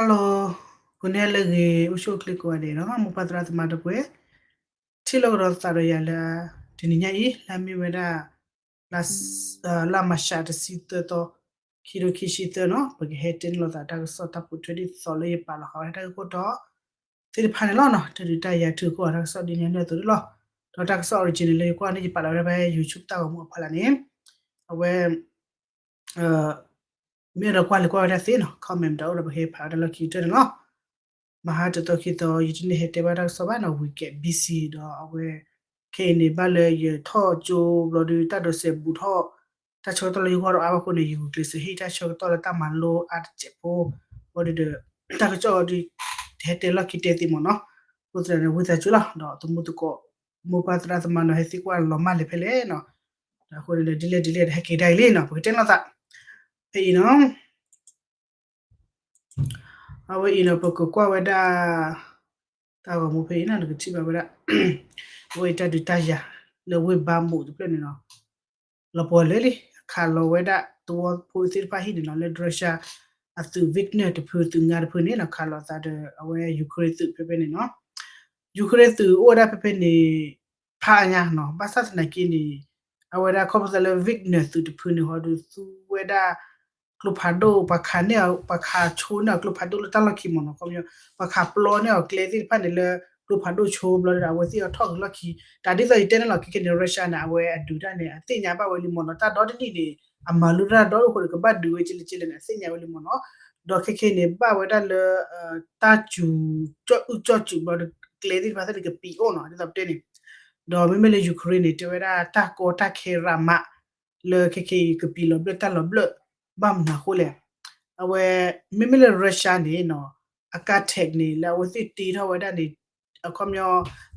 Hello, ကိးနံၤလၢအဂ့ၤ အိၣ်ဆူၣ်အိၣ်ချ့ကိးဂၤဒဲးနီၤ, မိၢ်ပၢ်သရၣ်သမါဒီပုၢ်ဝဲၢ် ထံၣ်လိာ်ကဒီးသးဒီးယၤလၢ တနံၤညါအံၤ လၢအမ့ၢ်ဝဲဒၣ် လါမၢ်ၡး တဆံသၢသီ ခံကထိခံဆံသၢနီၤ, ပကဟဲတဲန့ၢ်လိာ်သးတၢ်ကစီၣ်တၢ်ပိာ်ထွဲဒ်သိးလၢယပာ်လီၤဃာ်ဝဲတၢ်ဂ့ၢ်ခိၣ်တီ သ့ၣ်တဖၣ်န့ၣ်လီၤနီၤ. တၢ်ဒုးတၢ်ယၤထုကီၢ်တၢ်ကစီၣ်ဒ်န့ၣ်န့ၣ်အသိးလီၤ. ဒီးတၢ်ကစီၣ် original လၢယကွၢ်န့ၣ် ယပာ်လီၤဝဲဒၣ်ဖဲ YouTube တၢ်ဂီၤမူအဖီလာ်န့ၣ် အဝဲ မ့ၢ်အဲၣ်ဒိးကွၢ်လဲၤကွၢ်ဝဲဒၣ်သ့နီၤ, comment ဒီးအိၣ်ဒီးပဟဲဖးဝဲဒၣ်လီၢ်ခံကတၢၢ်န့ၣ်လီၤ. မဟါတသီခံသီ ယတန့ၢ်ဟဲတဲဘၣ်တၢ်ကစီၣ်ဘၣ်နီၤ, ဝံၤကဲး busy ဒီးအဝဲ ခဲအံၤန့ၣ် ဘၣ်လၢယထီၣ်ကၠိဘျီဒီး တၢ်ဒိးစဲးဘူးထီၣ် တၢ်ဆၢကတီၢ်လၢယဂီၢ်ဒီးအါဘၣ်အဃိန့ၣ် ယဂုာ်ကျဲးစၢးဟ့ၣ်တၢ်ဆၢကတီၢ်လၢတၢ်မၤလိအါတစဲးဖိ ဘျီဒီး တၢ်ကစီၣ်ဒီး ဟဲတဲလီၢ်ခံတဲသ့မ့ၢ်နီၤ. အဃိသတးန့ၣ် ဝံသးစူၤလီၤ ဒီးသမူသကိး မိၢ်ပၢ်သရၣ်သမါနီၤ ဟဲသံကွၢ်လီၤမၢ်လဲၤဖဲလဲၣ်နီၤ. ဒီးအဃိန့ၣ်ဒီး ဒ်လဲၣ်ဒ်လဲၣ်ဒီး ဟဲက့ၤဒၣ်အံၤလံနီၤ, ပကတဲလိာ်သး ဖဲအံၤနီၤ အဝဲအံၤနီၤ ပကကွၢ်ဝဲဒၣ် တၢ်ဂီၤမူဖဲအံၤနီၤ နကထံၣ်ဘၣ်ဝဲဒၣ် အဝဲအံၤတၢ်ဒုးတၢ်ယၤ လၢဝ့ၢ်ဘါမူးတဖျၢၣ်န့ၣ်နီၤ လီၤပှီၢ်လၢာ်လံ ခးလီၤဝဲဒၣ်သဝီဖိသ့ၣ်တဖၣ်ဟံၣ်န့ၣ်နီၤ လၢ Russia အသုး Wagner တဖု သုးငါတဖုန့ၣ်နီၤ ခးလီၤသးဒီး အဝဲ Ukraine သုးဖဲဖဲန့ၣ်နီၤ. Ukraine သုးအိၣ်ဝဲဒၣ်ဖဲဖဲန့ၣ် ဖးအါညါနီၤ, ဘၣ်ဆၣ်သနာ်က့န့ၣ် အဝဲဒၣ်ခီဖျိလၢ Wagner သုးတဖုန့ၣ် ဟီဒီးသူဝဲဒၣ် ကျိဖးဒိၣ် ပှၤခးန့ၢ်အီၤ ပှၤခးဆိန့ၢ်အီၤကျိဖးဒိၣ်လၢတၢ်လီၢ်ခံမ့ၢ်နီၤ, ခီပညီ ပှၤခးပျီန့ၢ်အီၤကျဲသ့ၣ်တဖၣ်န့ၣ်လၢ ကျိဖးဒိၣ်ဆိဘျီဒီး အဝဲသ့ၣ်အထီၣ်က့ၤလီၢ်ခံ, တၢ်ဒ်သိးယတဲန့ၣ်လီၤ ခဲခဲန့ၣ် Russia န့ၣ် အဝဲအဒုးတၢ်န့ၣ် အသ့ၣ်ညါဘၣ်ဝဲလံမ့ၢ်နီၤ, တၢ်ဒီတနံၣ်န့ၣ် အမၤလိတၢ်ဒီတအိၣ်ဃိန့ၣ် ကဘၣ်ဒုးဝဲကလဲၣ်ကလဲၣ်န့ၣ် အသ့ၣ်ညါဝဲလံမ့ၢ်နီၤ, ဒီးခဲခဲန့ၣ် ဘၣ်ဝဲဒၣ်လၢ တၢ်စူၤ ကၠီၣ်အုၣ်ကၠီၣ်စူၤဘျီဒီး ကျဲသ့ၣ်တဖၣ်သ့ၣ်န့ၣ် ကပံာ်အိၣ်နီၤ ဒ်သိးပတဲန့ၣ်, ဒီးမ့မ့ၢ်လၢ Ukraine န့ၣ် တဲဝဲဒၣ်တၢ်ကီတၢ်ခဲရးမး လၢခဲခဲအံၤကပံာ်လီၤဘျၢၣ်တၢ်လီၤဘျၢၣ် ဘၣ်မနုၤအဃိလဲၣ်, အဝဲ မ့မ့ၢ်လၢ Russia န့ၣ်နီၤ အကါ tank န့ၣ် လၢအဝဲသ့ၣ်တ့ထီၣ်ဝဲဒၣ်န့ၣ် အခီပညီ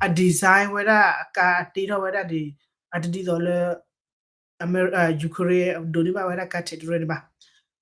အ design ဝဲဒၣ်အကါတ့ထီၣ်ဝဲဒၣ်န့ၣ် အတဒ်သိးလၢ အမဲ Ukraine ဒိးန့ၢ်ဘၣ်ဝဲဒၣ်ကါ tank တရၢန့ၣ်ဘၣ်,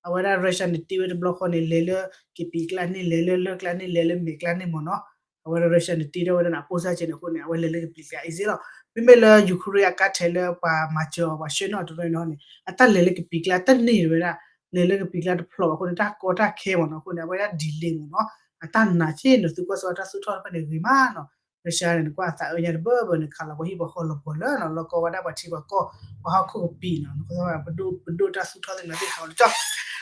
အဝဲဒၣ် Russia န့ၣ်တ့ဝဲတဘျီဃီန့ၣ် လဲၤလၢကပံာ်ကျါန့ၣ် လဲၤလၢလၢၢ်ကျါန့ၣ် လဲၤလၢမဲာ်ကျါန့ၣ်မ့ၢ်နီၤ, အဝဲဒၣ် Russia န့ၣ်တ့ထီၣ်ဝဲဒၣ်န့ၣ် အပိၢ်စၢ်ကဲန့ၣ်အဃိန့ၣ် အဝဲလဲၤလၢကပံာ်ကျါ easy လီၤ, မ့မ့ၢ်လၢ Ukraine အကါ tank လၢပှၤမၤစၢၤအီၤ ပှၤဆှၢန့ၢ်အီၤတရၢန့ၣ်န့ၣ် အတၢ်လဲၤလၢကပံာ်ကျါတန့ၢ်ဝဲဒၣ်, လဲၤလၢကပံာ်ကျါတဖျိးဘၣ်အဃိန့ၣ် တၢ်ကီတၢ်ခဲမ့ၢ်နီၤ အဃိန့ၣ် အဝဲဒၣ် delay မ့ၢ်နီၤ, အတၢ်နာ်က့န့ၣ် သုကွၢ်စ့ၢ်ကီးတၢ်သူၣ်ထီၣ်တဖၣ်န့ၣ်ဂ့ၤမးနီၤ, Russia န့ၣ် နကွၢ်အသးအၢညါတဘၢဘၢန့ၣ် ခးလီၤပှၤဟံၣ်ပှၤဃီလီၤပှီၢ်လၢနီၤ လီၢ်ကီဝဲဒၣ်ပှၤထံပှၤကီၢ် ပှၤဟီၣ်ခိၣ်ကပံာ်နီၤ, ပဒိၣ်တၢ်သူၣ်ထီၣ်သ့ၣ်မနုၤသ့ၣ်ဟးဂီၤလၢကၠီ,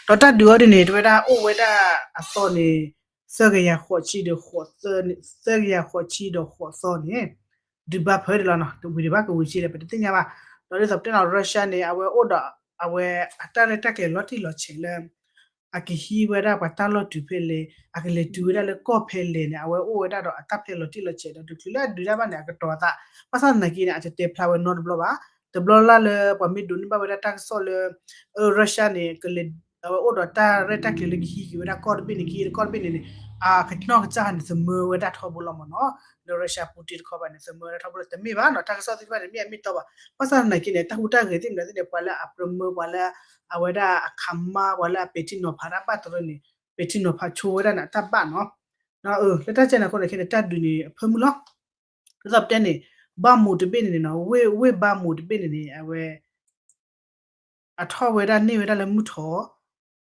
ဒီးတၢ်ဒုးအီၤဒ်န့ၣ် တဝဲဒၣ်အိၣ်ဝဲဒၣ်အသီန့ၣ် သၢကယၤဃိးဆံဒီးဃိးသၢန့ၣ် သၢကယၤဃိးဆံဒီးဃိးသီန့ၣ် ဒုးဘၣ်ဖဲန့ၣ်လီၤနီၤ, တဝံၤဒံးဘၣ်ကဝံၤဆံဒီး ပတသ့ၣ်ညါဘၣ်, ဒီးဒ်သိးပတဲနီၤ Russia န့ၣ် အဝဲအိၣ်ဒီး အဝဲအတၢ်ရဲၣ်တၢ်ကျဲၤလီၤတံၢ်လီၤဆဲးလၢ အကဟံးဝဲဒၣ်ပှၤတၢ်လီၢ်တုၤဖဲလဲၣ် အကလဲၤတုၤဝဲဒၣ်လၢကီၢ်ဖဲလဲၣ်န့ၣ် အဝဲအိၣ်ဝဲဒၣ်ဒီးအတၢ်ဖျဲးလီၤတံၢ်လီၤဆဲးဒီး တချုးလၢအဒုးတၢ်ဘၣ်န့ၣ် အကတီၤအသး, ဘၣ်ဆၣ်သနာ်က့န့ၣ် အတတဲဖျါဝဲနီတဘျီဘၣ်, တဘျီလၢ်လၢပှၤမ့ၢ်ဒိးန့ၢ်ဘၣ်ဝဲဒၣ်တၢ်ကစီၣ်လၢ အ Russia န့ၣ် ကလဲၤ အဝဲအိၣ်ဒီးတၢ်ရဲၣ်တၢ်ကျဲၤလၢကဟံးက့ၤဝဲဒၣ်ကီၢ်တဘ့ၣ်န့ၣ် ကဟံးကီၢ်တဘ့ၣ်န့ၣ်န့ၣ် အကနီၢ်ကစၢ်န့ၣ် သမၢဝဲဒၣ်ထီဘိလီၤမ့ၢ်နီၤ, လၢ Russia Putin တခီဘၣ်န့ၣ် သမၢဝဲဒၣ်ထီဘိလီၤ တမ့ၢ်ဘၣ်နီၤ, တၢ်ကစီၣ်သ့ၣ်တဖၣ်န့ၣ် မ့ၢ်အမ့ၢ်တီဘၣ်, ဘၣ်ဆၣ်သနာ်က့န့ၣ် တၢ်ဟူးတၢ်ဂဲၤသ့ၣ်မနုၤသ့ၣ်န့ၣ် ပှၤလၢအပြၢမၢ ပှၤလၢ အဝဲဒၣ်အခးမါ ပှၤလၢအပဲာ်ထံနီၤဖးတၢ်ဘၣ်တရၢန့ၣ် ပဲာ်ထံနီၤဖးဆိဝဲဒၣ်န့ၣ် အတၢ်ဘၣ်နီၤ, ဒီးလၢတၢ်ကဲန့ၣ်အဃိန့ၣ် ခဲန့ၣ် တၢ်ဒုးန့ၣ် အဖၢမုၢ်လီၤ, ဒ်သိးပတဲန့ၣ် ဘါမူးတဘ့ၣ်န့ၣ်န့ၣ်နီၤ, ဝ့ၢ် ဝ့ၢ်ဘါမူးတဘ့ၣ်န့ၣ်န့ၣ် အဝဲ အထီၣ်ဝဲဒၣ်န့ၢ်ဝဲဒၣ်လၢမုၢ်ထီၣ်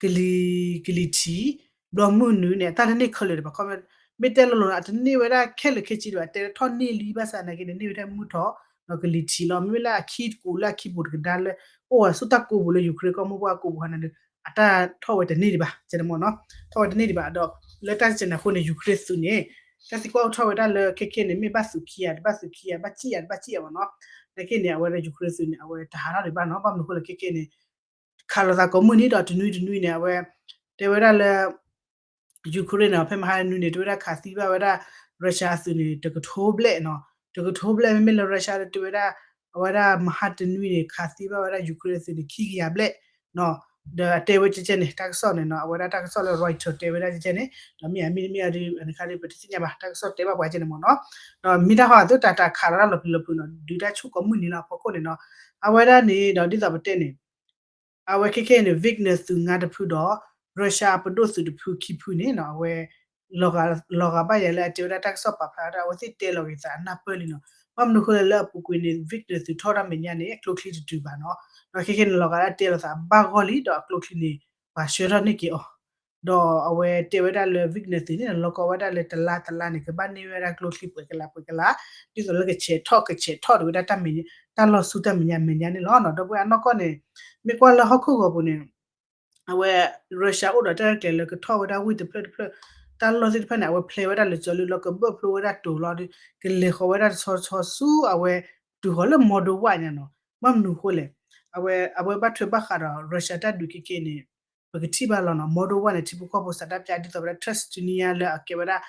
ကလံၤ ကလံၤထံး ဘျီမုၢ်နုာ်န့ၣ် အတၢ်တန့ၢ်ခဲလၢာ်ဒံးဘၣ်, ခီ မ့ၢ်တဲလိၤလိၤန့ၣ် အတန့ၢ်ဝဲဒၣ်ခဲလၢာ်ခဲဆ့ဒံးဘၣ်, တဲထီၣ်န့ၢ်လံ ဘၣ်ဆၣ်သနာ်က့န့ၣ် န့ၢ်ဝဲဒၣ်မုၢ်ထီၣ် ဒီးကလံၤထံးလီၤ, မ့မ့ၢ်လၢအခံကိးလၢအခံပူၤတကဒါလၢ အိၣ်ဝဲဆူတၢ်ကိးပူၤလၢ Ukraine ကီၢ်မိၢ်ပှၢ်ကိးပူၤခါန့ၣ်ဒီး အတၢ်ထီၣ်ဝဲတန့ၢ်ဒံးဘၣ် ကဲန့ၣ်မ့ၢ်နီၤ, ထီၣ်ဝဲတန့ၢ်ဒံးဘၣ်, ဒီးလၢတၢ်ကဲန့ၣ်အဃိန့ၣ် Ukraine သုးန့ၣ် တၢ်သံကွၢ်အိၣ်ထီၣ်ဝဲဒၣ်လၢခဲခဲန့ၣ် မ့ၢ်ဘၣ်သုးခံဂၤ တဘၣ်သုးခံဂၤ ဘၣ်စံၣ်ယၤ တဘၣ်စံၣ်ယၤမ့ၢ်နီၤ, နာ်က့န့ၣ် အဝဲဒၣ် Ukraine သုးန့ၣ် အဝဲတဟးထီၣ်ဒံးဘၣ်နီၤ, ဘၣ်မနုၤအဃိလဲၣ်ခဲခဲန့ၣ် ခးလိာ်သးကိးမုၢ်နံၤဒီးတနွံတနွံန့ၣ် အဝဲ တဲဝဲဒၣ်လၢ Ukraine န့ၣ် ဖဲမဟါတနွံန့ၣ် တဲဝဲဒၣ်ခးသံဘၣ်ဝဲဒၣ် Russia အသုးန့ၣ် တကထိဘျဲၣ်နီၤ, တကထိဘျဲၣ် မ့မ့ၢ်လၢ Russia ဒီးတဲဝဲဒၣ် အဝဲဒၣ်မဟါတနွံန့ၣ် ခးသံဘၣ်ဝဲဒၣ် Ukraine အသုးန့ၣ် ခံကယၤဘျဲၣ်နီၤ, ဒီးအတဲဝဲကဲကဲန့ၣ် တၢ်ကစီၣ်န့ၣ်နီၤ, အဝဲဒၣ်တၢ်ကစီၣ်လၢ Reuters တဲဝဲဒၣ်ကဲကဲန့ၣ် ဒီးမ့ၢ်အမ့ၢ်တမ့ၢ်အဒုး အန့ၣ်ခါဒီး ပတသ့ၣ်ညါဘၣ် တၢ်ကစီၣ်တဲဘၣ်ပှၤကဲန့ၣ်မ့ၢ်နီၤ, ဒီးမ့ၢ်တၢ်ဟီအသုတၢ်တၢ်ခးလီၤတၢ်လီၤပျံၤလီၤဖုးနီၤ ဒုးတၢ်ဆူၣ်ကိးမုၢ်နံၤလီၤအဖီခိၣ်န့ၣ်နီၤ, အဝဲဒၣ်န့ၣ်ဒီးဒ်သိးပတဲန့ၣ် အဝဲခဲခဲအံၤန့ၣ် Wagner သုးငါတဖုဒီး Russia အပဒိၣ်သုးတဖုခံဖုန့ၣ်နီၤ အဝဲ လီၤဂာ်ဘၣ်ယၤလၢအတဲဝဲဒၣ်တၢ်ကစီၣ်ပာ်ဖျါဝဲဒၣ် အဝဲသ့ၣ်တဲလီၤဂ့ၤသးအနၢ်ပၢၢ်လံနီၤ, ဘၣ်မနုၤဃိလဲၣ်လၢအပူၤကွံာ်န့ၣ် Wagner သုးထီၣ်တၢ်မဲာ်ညါန့ၣ် အကျိချံတတုၤဘၣ်နီၤ, ဒီးခဲခဲန့ၣ် လီၤဂာ်လၢအတဲလီၤသးဘၣ်ဂီၢ်လံ ဒီးအကျိချံန့ၣ် ပှၤဆှၢထီၣ်န့ၢ်က့ၤအီၤ ဒီးအဝဲတဲဝဲဒၣ်လၢ Wagner သုးန့ၣ် လီၤကီဝဲဒၣ်လၢတလါတလါန့ၣ် ကဘၣ်န့ၢ်ဝဲဒၣ်ကျိချံပှဲၤကလးပှဲၤကလး ဒ်သိးလၢကဆဲးထီၣ်ကဆဲးထီၣ်ဒၣ်ဝဲဒၣ်တၢ်မဲာ် တၢ်လီၢ်ဆူတၢ်မဲာ်ညါမဲာ်ညါန့ၣ်လီၤ. ဒီပုၢ်ဝဲၢ်အနီၢ်ကီၢ်န့ၣ် မ့ၢ်ကွၢ်လၢဟီၣ်ခိၣ်ဂီၤပူၤန့ၣ် အဝဲ Russia အိၣ်ဒီးတၢ်ရဲၣ်ကျဲၤလၢကထီၣ်ဝဲဒၣ်ဝ့ၢ်တဖျၢၣ်တဖျၢၣ် တၢ်လီၢ်သ့ၣ်တဖၣ်န့ၣ် အဝဲဖျဲဝဲဒၣ်လၢကၠီလၢလီၤ ကဘၢၣ်ဖျိဝဲဒၣ်တိၤလီၤဒီး ကလဲၤဃီၤဝဲဒၣ်တဆီဆီဆူအဝဲ တုၤဃီၤလၢ Moldova ညါနီၤ ဘၣ်မနုၤအဃိလဲၣ် အဝဲ အဝဲဘၣ်ထွဲဘၣ်ဃးဒီး Russia တၢ်ဒုးခဲကဲန့ၣ် ပကထံၣ်ဘၣ်လီၤနီၤ Moldova န့ၣ် ထံဖိကီၢ်ဖိစးတၢ်ပျၢ်ဒ်သိးဝဲဒၣ် Transnistria လၢအကဲဝဲဒၣ်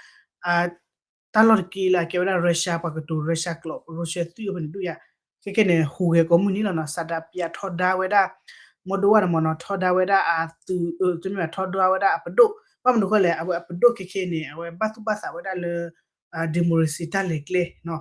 တၢ်လီၢ်တက့ၢ်လၢအကဲဝဲဒၣ် Russia ပှၤကတိၤ Russia ကျိာ် Russia သုးအဖဲန့ၣ်ဒူၣ်ယါ ခဲကဲန့ၣ် ဟူးဂဲၤကိးမုၢ်နံၤလီၤနီၤ စးတၢ်ပျၢ်ထီဒါဝဲဒၣ် Moldova န့ၣ်မ့ၢ်နီၤ ထီဒါဝဲဒၣ်အသုး တမ့ၢ်ဘၣ်ထီဒါဝဲဒၣ်အပဒိၣ် ဘၣ်မနုၤဃိလဲၣ် အဝဲအပဒိၣ်ခဲကဲန့ၣ် အဝဲဘၣ်သူၣ်ဘၣ်သးဝဲဒၣ်လၢ democracy တၢ်လဲၤကျဲ ထံ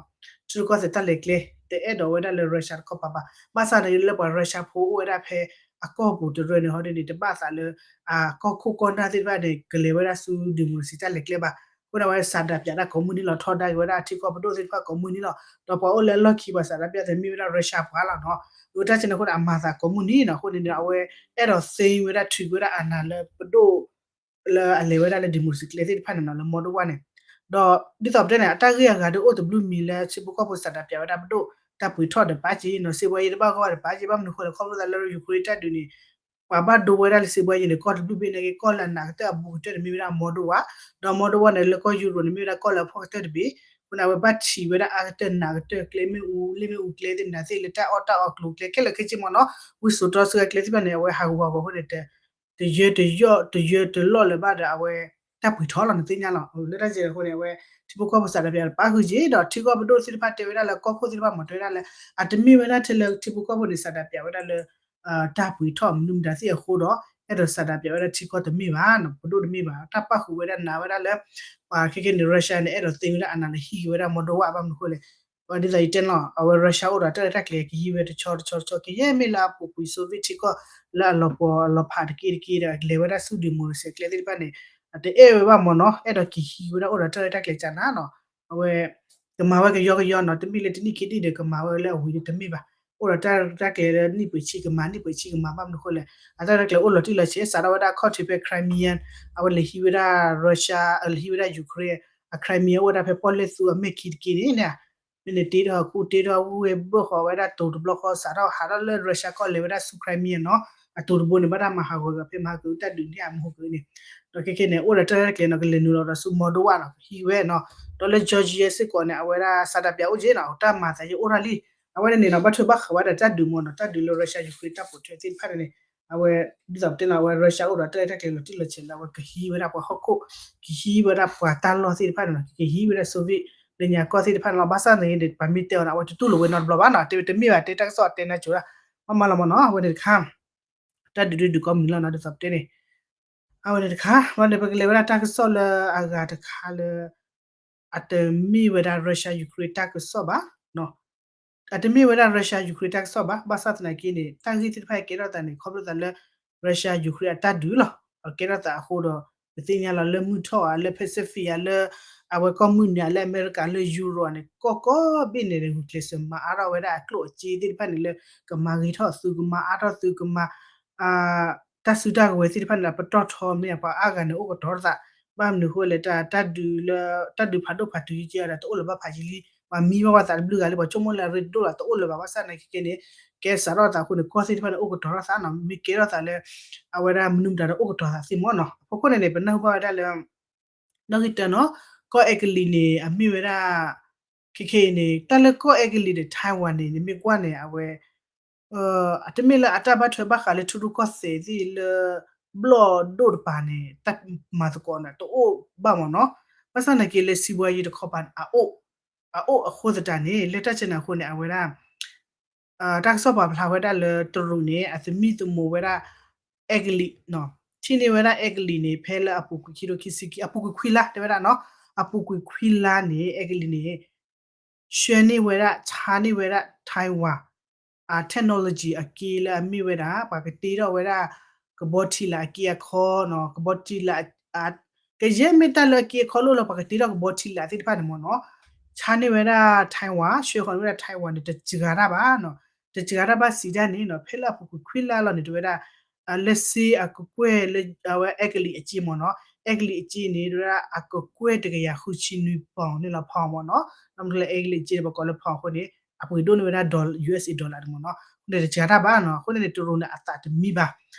ရူၢ်ကီၢ်သဲးတၢ်လဲၤကျဲ တအဲၣ်ဒိးဝဲဒၣ်လၢ Russia တခီပၤဘၣ် ဘၣ်ဆၣ်န့ၣ်လၢပှၤ Russia ဖိအိၣ်ဝဲဒၣ်ဖဲ အကီၢ်ပူၤတရၢန့ၣ် ဟီဒ်န့ၣ် တဘၣ်သးလၢ အကီၢ်ခိၣ်ကီၢ်နၢ်သ့ၣ်တဖၣ်န့ၣ် ကလဲၤဝဲဒၣ်ဆူ democracy တၢ်လဲၤကျဲဘၣ် အဃိန့ၣ် အဝဲစးတၢ်ပျၢ်တၢ်ကိးမုၢ်နံၤလီၤ ထီဒါက့ၤဝဲဒၣ်အထံကီၢ်ပဒိၣ်သ့ၣ်တဖၣ်ကိးမုၢ်နံၤလီၤ ဒီးပှၤအိၣ်လၢအလီၢ်ခံပှၤစးတၢ်ပျၢ်သ့ၣ်မ့ၢ်ဝဲဒၣ် Russia ပှၤလီၤနီၤ အတၢ်ကန့ၣ်အဃိန့ၣ် အမၤသးကိးမုၢ်နံၤနီၤ အဃိန့ၣ် အဝဲအဲၣ်ဒိးသ့ဝဲဒၣ်ထုးက့ၤဝဲဒၣ်အနၢ်လၢပဒိၣ် လၢအလဲၤဝဲဒၣ်လၢ democracy ကျဲသ့ၣ်တဖၣ်န့ၣ်နီၤ လၢ Moldova န့ၣ် ဒီးဒ်သိးပတဲန့ၣ် အတၢ်ဂ့ၢ်အဂၤဒီးအိၣ်တဘျုးမံၤလၢထံဖိကီၢ်ဖိစးတၢ်ပျၢ်ဝဲဒၣ်ပဒိၣ် တၢ်ပှ့ၤထီၣ်ဒီးပာ်က့ၤနီၤ စံးဘှါယံၤတဘၣ်ဂီၢ်ဘၣ်ဒီးပာ်က့ၤ ဘၣ်မနုၤဃိလဲၣ် ခီဖျိသးလၢ Ukraine တၢ်ဒုးန့ၣ် ပှၤဘၣ်ဒိဝဲဒၣ်လၢစံးဘှါယံၤန့ၣ် ကီၢ်တဘျုးဘ့ၣ်န့ၣ်က့ ကီၢ်လၢအနးကတၢၢ်အဘူးကတၢၢ်န့ၣ်မ့ၢ်ဝဲဒၣ် Moldova ဒီး Moldova န့ၣ် လၢကီၢ် Europe န့ၣ် မ့ၢ်ဝဲဒၣ်ကီၢ်လၢအဖှီၣ်ကတၢၢ်တဘ့ၣ် အဃိန့ၣ် အဝဲဘၣ်ထံးဝဲဒၣ်အါကတၢၢ်နးကတၢၢ်ကျဲမ့ၣ်အူ လ့ၣ်မ့ၣ်အူကျဲသ့ၣ်မနုၤသ့ၣ် လၢတၢ်အီၣ်တၢ်အီကျိၤကျဲခဲလၢာ်ခဲဆ့မ့ၢ်နီၤ ဝံစိာ်တီဆှၢကျဲသ့ၣ်တဖၣ်န့ၣ် အဝဲဟးဂူာ်ဟးဂီၤအဃိန့ၣ် တယၢတယီၣ်တယၢတလီၢ်လၢၤဘၣ်ဒီး အဝဲတၢ်ပှ့ၤထီၣ်လီၤ နသ့ၣ်ညါလီၤ လၢတၢ်စဲးအဃိန့ၣ် အဝဲ ထံဖိကီၢ်ဖိစးတၢ်ပျၢ်ပာ်ဃုာ်က့ၤ ဒီးထံကီၢ်ပဒိၣ်သ့ၣ်တဖၣ်တဲဝဲဒၣ်လၢကီၢ်ခိၣ်သ့ၣ်တဖၣ်မၤတဲဝဲဒၣ်လၢ အတမ့ၢ်ဝဲဒၣ်ထဲလၢထံဖိကီၢ်ဖိန့ၣ် စးတၢ်ပျၢ်ဝဲဒၣ်လၢ တၢ်ပှ့ၤထီၣ်မနုၤမတၤသ့ၣ်အဃိဒီး အဲၣ်ဒိးစးတၢ်ပျၢ်ဝဲဒၣ်ထံကီၢ်တမ့ၢ်ဘၣ်နီၤ ပဒိၣ်တမ့ၢ်ဘၣ် တၢ်ပာ်ဃုာ်ဝဲဒၣ်နးဝဲဒၣ်လၢ ပှၤခဲကဲန့ၣ် Russia န့ၣ် အဲၣ်ဒိးသ့ဝဲဒၣ်အနၢ်လၢဟံးက့ၤဝဲဒၣ် Moldova ဘၣ်မနုၤဃိလဲၣ် ပှၤဒ်သိးယတဲန့ၣ်လီၤ အဝဲ Russia အိၣ်ဒီးတၢ်ရဲၣ်တၢ်ကျဲၤ ကဟံးဝဲတဆီတဆီတဆီ ကယဲၢ်မ့ၢ်လၢအပူၤကွံာ် Soviet ထံကီၢ်လၢအလီၤပှီၤအလီၤဖးတက့ၢ်တက့ၢ်ဒီး လဲၤဝဲဒၣ်ဆူ democracy ကျဲသ့ၣ်တဖၣ်န့ၣ် တအဲၣ်ဝဲဘၣ်မ့ၢ်နီၤ အဲၣ်ဒိးက့ၤဟံးဝဲဒၣ်အိၣ်ဒီးတၢ်ရဲၣ်တၢ်ကျဲၤကနၤနီၤ အဝဲ ကမၤဝဲကယီကယီနီၤ တမ့ၢ်လၢတနံၣ်ခံနံၣ်ဒီးကမၤဝဲလၢအဝံၤဒီးတမ့ၢ်ဘၣ် အိၣ်ဒီးတၢ်ရဲၣ်တၢ်ကျဲၤလၢနံၣ်ပှဲၤဆံကမၤ နံၣ်ပှဲၤဆံကမၤ ဘၣ်မနုၤဃိလဲၣ် အတၢ်ရဲၣ်တၢ်ကျဲၤအိၣ်လီၤတံၢ်လီၤဆဲး စးထီၣ်ဝဲဒၣ်ခီၣ်ထံးဖဲ Crimean အဝဲလဲၤဟံးဝဲဒၣ် Russia လဲၤဟံးဝဲဒၣ် Ukraine အ Crimean အိၣ်ဝဲဒၣ်ဖဲပီၣ်လဲၣ်သူအမဲာ်ခံတက့ၢ်န့ၣ် မ့ၢ်န့ၣ်တ့ထီၣ်ဟီၣ်ခိၣ် တ့ထီၣ်ဝ့ၢ်ဘၢၣ်ဃီၤဝဲဒၣ်တိၤတဘျီဃီ စးထီၣ်ဟးထီၣ်လၢ Russia ကီၢ်လဲၤဝဲဒၣ်ဆူ Crimean နီၤ အတိၤတဘိန့ၣ် ဘၣ်တၢ်မၤဟးဂီၤက့ၤဖဲမၤဟးဂီၤတၢ်ဒုးန့ၣ် အမူဟူက့ၤန့ၣ် ဒီးခဲကဲန့ၣ် အိၣ်ဒီးတၢ်ရဲၣ်တၢ်ကျဲၤနီၤ ကလဲၤနုာ်လီၤဒီးဆူ Moldova နီၤ ကဟံးဝဲနီၤ ဒီးလၢ Georgia စ့ၢ်ကီးန့ၣ် အဝဲဒၣ်စးတၢ်ပျၢ်အိၣ်က့ၤနီၤ တၢ်မၤသးယံၤအိၣ်ထီၣ်လံ အဝဲန့ၣ်န့ၣ်နီၤ ဘၣ်ထွဲဘၣ်ဃးဝဲဒၣ်တၢ်ဒုးမ့ၢ်နီၤ တၢ်ဒုးလၢ Russia Ukraine တၢ်ပိာ်ထွဲသ့ၣ်တဖၣ်န့ၣ် အဝဲ ဒ်သိးပတဲနီၤ အဝဲ Russia အိၣ်ဒီးတၢ်ရဲၣ်တၢ်ကျဲၤလီၤတံၢ်လီၤဆဲးလၢ အဝဲကဟံးဝဲဒၣ်ပှၤဟီၣ်ခိၣ် ကဟံးဝဲဒၣ်ပှၤတၢ်လီၢ်သ့ၣ်တဖၣ်န့ၣ်နီၤ ကဟံးဝဲဒၣ် Soviet လၢညါကီၢ်သ့ၣ်တဖၣ်န့ၣ်လီၤ ဘၣ်ဆၣ်သနာ်က့န့ၣ် ပှၤမ့ၢ်တဲအီၤန့ၣ် အဝဲတတူၢ်လိာ်ဝဲနီတဘျီဘၣ်နီၤ တဲဝဲတမ့ၢ်ဘၣ် တဲတၢ်ကစီၣ်တဲနၤကိၤဒၣ် မ့ၢ်မးလီၤမ့ၢ်နီၤ အဝဲန့ၣ်တခါ တၢ်ဒုးဒုးဒုးကိးမုၢ်နံၤလီၤနီၤ ဒ်သိးပတဲန့ၣ် အဝဲန့ၣ်တခါ ဘၣ်န့ၣ် ပကလဲၤဝဲဒၣ်တၢ်ကစီၣ်လၢအဂၤတခါလၢ အတမ့ၢ်ဝဲဒၣ် Russia Ukraine တၢ်ကစီၣ်ဘၣ် အတမ့ၢ်ဝဲဒၣ် Russia Ukraine တၢ်ကစီၣ်ဘၣ် ဘၣ်ဆၣ်သနာ်က့န့ၣ် တၢ်ဂ့ၢ်သ့ၣ်တဖၣ်ကဲထီၣ်သးန့ၣ် ခီဖျိသးလၢ Russia Ukraine အတၢ်ဒုးလီၤ ကဲထီၣ်သးအဃိဒီး ပသ့ၣ်ညါလီၤလၢမုၢ်ထီၣ်ဧါ လၢ Pacific ဧါ လၢ အဝဲကီၢ်မုၢ်နုာ်ဧါ လၢအမဲရကၤ လၢ Europe န့ၣ် ကီၢ်ကီၢ်ဘ့ၣ်န့ၣ် ဂုာ်ကျဲးစၢးမၤအါထီၣ်ဝဲဒၣ်အကျိၣ်အစ့သ့ၣ်တဖၣ်န့ၣ်လၢ ကမၤဂ့ၤထီၣ်သု ကမၤအါထီၣ်သု ကမၤ တၢ်စုတၢ်ကဝဲၤသ့ၣ်တဖၣ်န့ၣ် ပတီၢ်ထီမ့ၢ် ပှၤအါဂၤန့ၣ် အိၣ်ကတီၤထီၣ်သး ဘၣ်မနုၤဃိလဲၣ် တၢ်ဒုးလၢ တၢ်ဒုးဖးဒိၣ်ဖးတုၤကဲဒီး တအိၣ်လၢၤဘၣ်ဖးယံာ်လံ ပှၤမံဘၣ်ဝဲသးတဘျုးဂၤလံ ပှၤဆိကမိၣ်လၢအရ့ဒိၣ်လီၤ တအိၣ်လၢၤဘၣ် ဘၣ်ဆၣ်သနာ်က့န့ၣ် ကဲစးထီၣ်သးအဃိန့ၣ် ကီၢ်သ့ၣ်တဖၣ်န့ၣ် အိၣ်ကတီၤထီၣ်သးနီၤ မ့ၢ်ကဲထီၣ်သးလၢ အဝဲဒၣ်မနုၤမတၤဒီး အိၣ်ကတီၤသးသ့မ့ၢ်နီၤ အဖီခိၣ်န့ၣ်န့ၣ် ပနၢ်ဟူဘၣ်ဝဲဒၣ်လၢ နီၣ်ဂံၢ်တၢနီၤ ကီၢ်အဲကလံးန့ၣ် အမ့ၢ်ဝဲဒၣ် ခဲခဲအံၤန့ၣ် တၢ်လၢကီၢ်အဲကလံးဒီး Taiwan န့ၣ် နမ့ၢ်ကွၢ်န့ၣ် အဝဲ အတမ့ၢ်လၢအတၢ်ဘၣ်ထွဲဘၣ်ဃးလၢထံရူၢ်ကီၢ်သဲးသ့ၣ်လၢ ဘျီၣ်ဒိၣ်တပၤန့ၣ် တၢ်မၤသကိးန့ၣ် တအိၣ်ဘၣ်မ့ၢ်နီၤ ဘၣ်ဆၣ်သနာ်က့လၢစံးဘှါယံၤတခီပၤန့ၣ် အအိၣ် အအိၣ်အဃိသတးန့ၣ် လၢတၢ်စဲးန့ၣ်အဃိန့ၣ် အဝဲဒၣ် တၢ်ကစီၣ်ပာ်ဖျါဝဲဒၣ်လၢတရူးန့ၣ် အသမံသမိးဝဲဒၣ် အဲကလံး ထံၣ်န့ၢ်ဝဲဒၣ်အဲကလံးန့ၣ် ဖဲလၢအပူၤကွံာ်ခံထိခံဆံခံ အပူၤကွံာ်ခွံလါ တဲဝဲဒၣ်နီၤ အပူၤကွံာ်ခွံလါန့ၣ် အဲကလံးန့ၣ် ဆှၢန့ၢ်ဝဲဒၣ် ဆါန့ၢ်ဝဲဒၣ် Taiwan အ technology အက့လၢအမ့ၢ်ဝဲဒၣ် ပှၤကတ့ထီၣ်ဝဲဒၣ် ကဘီထံလာ်အက့အခီနီၤ ကဘီထံလာ် ကယဲၢ်မ့ၢ်တၢ်လၢအက့အခီလိၣ်လၢပှၤကတ့ထီၣ်ကဘီထံလာ်သ့ၣ်တဖၣ်န့ၣ်မ့ၢ်နီၤ ဆါန့ၢ်ဝဲဒၣ် Taiwan ဆှၢဃီၤန့ၢ်ဝဲဒၣ် Taiwan န့ၣ် တစှၤတၢ်ဘၣ်နီၤ တစှၤတၢ်ဘၣ်စံးတၢ်န့ၣ်နီၤ ဖဲလၢအပူၤကွံာ်ခွံလါလီၤန့ၣ် တဲဝဲဒၣ် လၢစ့အကကွဲၢ်လၢ အဝဲအဲကလံးအစ့မ့ၢ်နီၤ, အဲကလံးအစ့န့ၣ် တဲဝဲဒၣ်အကကွဲၢ်တကယၤဃုဆံနွံ pound န့ၣ်လီၤ pound မ့ၢ်နီၤ, ဘၣ်မနုၤလၢအဲကလံးအစ့န့ၣ် ပကိးလၢ pound အဃိန့ၣ် အပှ့ၤဒိၣ်န့ၢ်ဝဲဒၣ် dollar, U S A dollar န့ၣ်မ့ၢ်နီၤ, အဃိန့ၣ်တစှၤတၢ်ဘၣ်နီၤ, အဃိန့ၣ်န့ၣ် တရူးန့ၣ်အသးတမံဘၣ်,